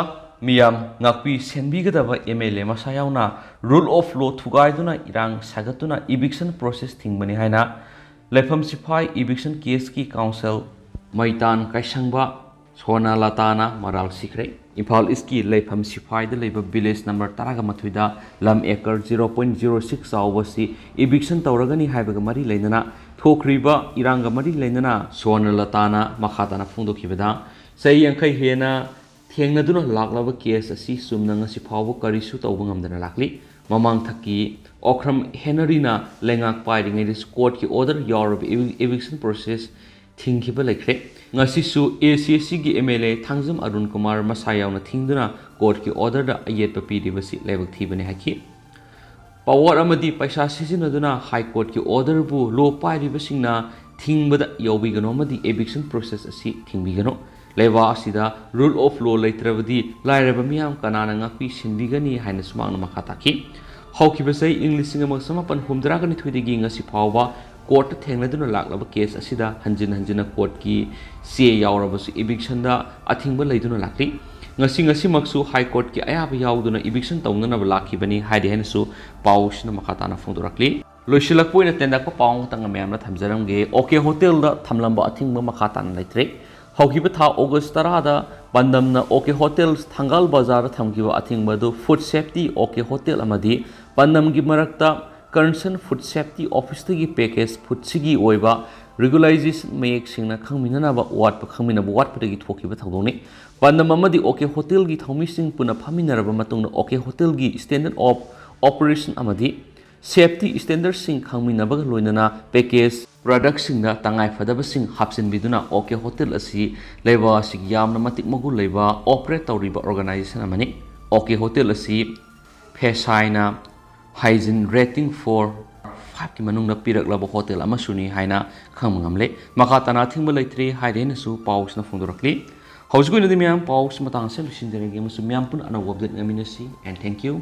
ꯃꯤꯌꯥꯝ ꯉꯥꯛꯄꯤ ꯁꯦꯟꯕꯤꯒꯗꯕ M L A ꯃꯁꯥ ꯌꯥꯎꯅ rule of law ꯊꯨꯒꯥꯏꯗꯨꯅ ꯏꯔꯥꯡ ꯁꯥꯒꯠꯇꯨꯅ eviction process ꯊꯤꯡꯕꯅꯤ ꯍꯥꯏꯅ ꯂꯩꯐꯝ ꯁꯤꯐꯥꯏ eviction caseꯀꯤ counsel ꯃꯩꯇꯥꯟ ꯀꯥꯏꯁꯪꯕ ꯁꯣꯅꯥ ꯂꯇꯥꯅ ꯃꯔꯥꯜ ꯁꯤꯈ꯭ꯔꯦ꯫ ꯏꯝꯐꯥꯜ Eastꯀꯤ ꯂꯩꯐꯝ ꯁꯤꯐꯥꯏꯗ ꯂꯩꯕ village number ꯇꯔꯥꯒ ꯃꯥꯊꯣꯏꯗ ꯂꯝ acre zero point zero six ꯆꯥꯎꯕꯁꯤ eviction ꯇꯧꯔꯒꯅꯤ ꯍꯥꯏꯕꯒ ꯃꯔꯤ ꯂꯩꯅꯅ ꯊꯣꯛꯈ꯭ꯔꯤꯕ ꯏꯔꯥꯡꯒ ꯃꯔꯤ ꯂꯩꯅꯅ ꯁꯣꯅꯥ ꯂꯇꯥꯅ ꯃꯈꯥ ꯇꯥꯅ ꯐꯣꯡꯗꯣꯛꯈꯤꯕꯗ, ꯆꯍꯤ ꯌꯥꯡꯈꯩ ꯍꯦꯟꯅ ꯊꯦꯡꯅꯗꯨꯅ ꯂꯥꯛꯂꯕ case ꯑꯁꯤ ꯆꯨꯝꯅ ꯉꯁꯤ ꯐꯥꯎꯕ ꯀꯔꯤꯁꯨ ꯇꯧꯕ ꯉꯝꯗꯅ ꯂꯥꯛꯂꯤ꯫ ꯃꯃꯥꯡꯊꯛꯀꯤ ꯑꯣꯈ꯭ꯔꯝ ꯍꯦꯅꯔꯤꯅ ꯂꯩꯉꯥꯛ ꯄꯥꯏꯔꯤꯉꯩꯗꯁꯨ courtꯀꯤ order ꯌꯥꯎꯔꯕ evi-, eviction process ꯊꯤꯡꯈꯤꯕ ꯂꯩꯈ꯭ꯔꯦ꯫ ꯉꯁꯤꯁꯨ A C Cꯒꯤ M L A Thangjam Arun Kumar ꯃꯁꯥ ꯌꯥꯎꯅ ꯊꯤꯡꯗꯨꯅ courtꯀꯤ orderꯗ ꯑꯌꯦꯠꯄ ꯄꯤꯔꯤꯕꯁꯤ ꯂꯥꯏꯕꯛ ꯊꯤꯕꯅꯤ ꯍꯥꯏꯈꯤ꯫ Power ꯑꯃꯗꯤ ꯄꯩꯁꯥ ꯁꯤꯖꯤꯟꯅꯗꯨꯅ High Courtꯀꯤ orderꯕꯨ law ꯄꯥꯏꯔꯤꯕꯁꯤꯡꯅ ꯊꯤꯡꯕꯗ ꯌꯥꯎꯕꯤꯒꯅꯨ ꯑꯃꯗꯤ eviction process ꯑꯁꯤ ꯊꯤꯡꯕꯤꯒꯅꯨ꯫ ꯂꯩꯕꯥꯛ ꯑꯁꯤꯗ rule of law ꯂꯩꯇ꯭ꯔꯕꯗꯤ ꯂꯥꯏꯔꯕ ꯃꯤꯌꯥꯝ ꯀꯅꯥꯅ ꯉꯥꯛꯄꯤ ꯁꯦꯟꯕꯤꯒꯅꯤ ꯍꯥꯏꯅꯁꯨ ꯃꯍꯥꯛꯅ ꯃꯈꯥ ꯇꯥꯈꯤ꯫ ꯍꯧꯈꯤꯕ ꯆꯍꯤ ꯏꯪ ꯂꯤꯁꯤꯡ ꯑꯃꯒ ꯆꯃꯥꯄꯟ ꯍꯨꯝꯗ꯭ꯔꯥꯒ ꯅꯤꯊꯣꯏꯗꯒꯤ ꯉꯁꯤ ꯐꯥꯎꯕ courtꯇ ꯊꯦꯡꯅꯗꯨꯅ ꯂꯥꯛꯂꯕ case ꯑꯁꯤꯗ ꯍꯟꯖꯤꯟ ꯍꯟꯖꯤꯟꯅ courtꯀꯤ ꯆꯦ ꯌꯥꯎꯔꯕꯁꯨ evictionꯗ ꯑꯊꯤꯡꯕ ꯂꯩꯗꯨꯅ ꯂꯥꯛꯂꯤ꯫ ꯉꯁꯤ, ꯉꯁꯤꯃꯛꯁꯨ High Courtꯀꯤ ꯑꯌꯥꯕ ꯌꯥꯎꯗꯨꯅ eviction ꯇꯧꯅꯅꯕ ꯂꯥꯛꯈꯤꯕꯅꯤ ꯍꯥꯏꯔꯤ ꯍꯥꯏꯅꯁꯨ ꯄꯥꯎꯁꯤꯅ ꯃꯈꯥ ꯇꯥꯅ ꯐꯣꯡꯗꯣꯔꯛꯂꯤ꯫ ꯂꯣꯏꯁꯤꯜꯂꯛꯄ ꯑꯣꯏꯅ ꯇꯦꯟꯇꯛꯄ ꯄꯥꯎ ꯑꯃꯈꯛꯇꯪ ꯃꯌꯥꯝꯗ ꯊꯝꯖꯔꯝꯒꯦ꯫ OK Hotelꯗ ꯊꯝꯂꯝꯕ ꯑꯊꯤꯡꯕ ꯃꯈꯥ ꯇꯥꯅ ꯂꯩꯇ꯭ꯔꯦ꯫ ꯍꯧꯈꯤꯕ ꯊꯥ August ꯇꯔꯥꯗ ꯄꯥꯟꯗꯝꯅ OK Hotel ꯊꯪꯒꯥꯜ ꯕꯖꯥꯔꯗ ꯊꯝꯈꯤꯕ ꯑꯊꯤꯡꯕ ꯑꯗꯨ Food Safety, OK Hotel ꯑꯃꯗꯤ ꯄꯥꯟꯗꯝꯒꯤ ꯃꯔꯛꯇ Concerned Food Safety Office ꯇꯒꯤ packaged food ꯁꯤꯒꯤ ꯑꯣꯏꯕ regulation ꯃꯌꯦꯛ ꯁꯦꯡꯅ ꯈꯪꯃꯤꯟꯅꯅꯕ ꯋꯥꯠꯄ, ꯈꯪꯃꯤꯟꯅꯕ ꯋꯥꯠꯄꯗꯒꯤ ꯊꯣꯛꯈꯤꯕ ꯊꯧꯗꯣꯛꯅꯤ꯫ ꯄꯥꯟꯗꯝ ꯑꯃꯗꯤ OK Hotel ꯒꯤ ꯊꯧꯃꯤꯁꯤꯡ ꯄꯨꯟꯅ ꯐꯝꯃꯤꯟꯅꯔꯕ ꯃꯇꯨꯡꯗ OK Hotel ꯒꯤ standard of operation ꯑꯃꯗꯤ safety standard ꯁꯤꯡ ꯈꯪꯃꯤꯟꯅꯕꯒ ꯂꯣꯏꯅꯅ packaged product ꯁꯤꯡꯗ ꯇꯉꯥꯏ ꯐꯗꯕꯁꯤꯡ ꯍꯥꯞꯆꯤꯟꯕꯤꯗꯨꯅ OK Hotel ꯑꯁꯤ ꯂꯩꯕꯥꯛ ꯑꯁꯤꯒꯤ ꯌꯥꯝꯅ ꯃꯇꯤꯛ ꯃꯒꯨꯟ ꯂꯩꯕ operate ꯇꯧꯔꯤꯕ organization ꯑꯃꯅꯤ꯫ OK Hotel ꯑꯁꯤ ꯐꯦꯁꯥꯏꯅ hygiene rating four five ꯀꯤ ꯃꯅꯨꯡꯗ ꯄꯤꯔꯛꯂꯕ hotel ꯑꯃꯁꯨꯅꯤ ꯍꯥꯏꯅ ꯈꯪꯕ ꯉꯝꯂꯦ꯫ ꯃꯈꯥ ꯇꯥꯅ ꯑꯊꯤꯡꯕ ꯂꯩꯇ꯭ꯔꯦ ꯍꯥꯏꯔꯦꯅꯁꯨ ꯄꯥꯎꯁꯤꯅ ꯐꯣꯡꯗꯣꯔꯛꯂꯤ꯫ ꯍꯧꯖꯤꯛꯀꯤ ꯑꯣꯏꯅꯗꯤ ꯃꯌꯥꯝ ꯄꯥꯎꯁꯤ ꯃꯇꯥꯡ ꯑꯁꯤꯗ ꯂꯣꯏꯁꯤꯟꯖꯔꯒꯦ ꯑꯃꯁꯨꯡ ꯃꯌꯥꯝ ꯄꯨꯟꯅ ꯑꯅꯧꯕ update ꯉꯥꯏꯃꯤꯟꯅꯁꯤ꯫ And thank you꯫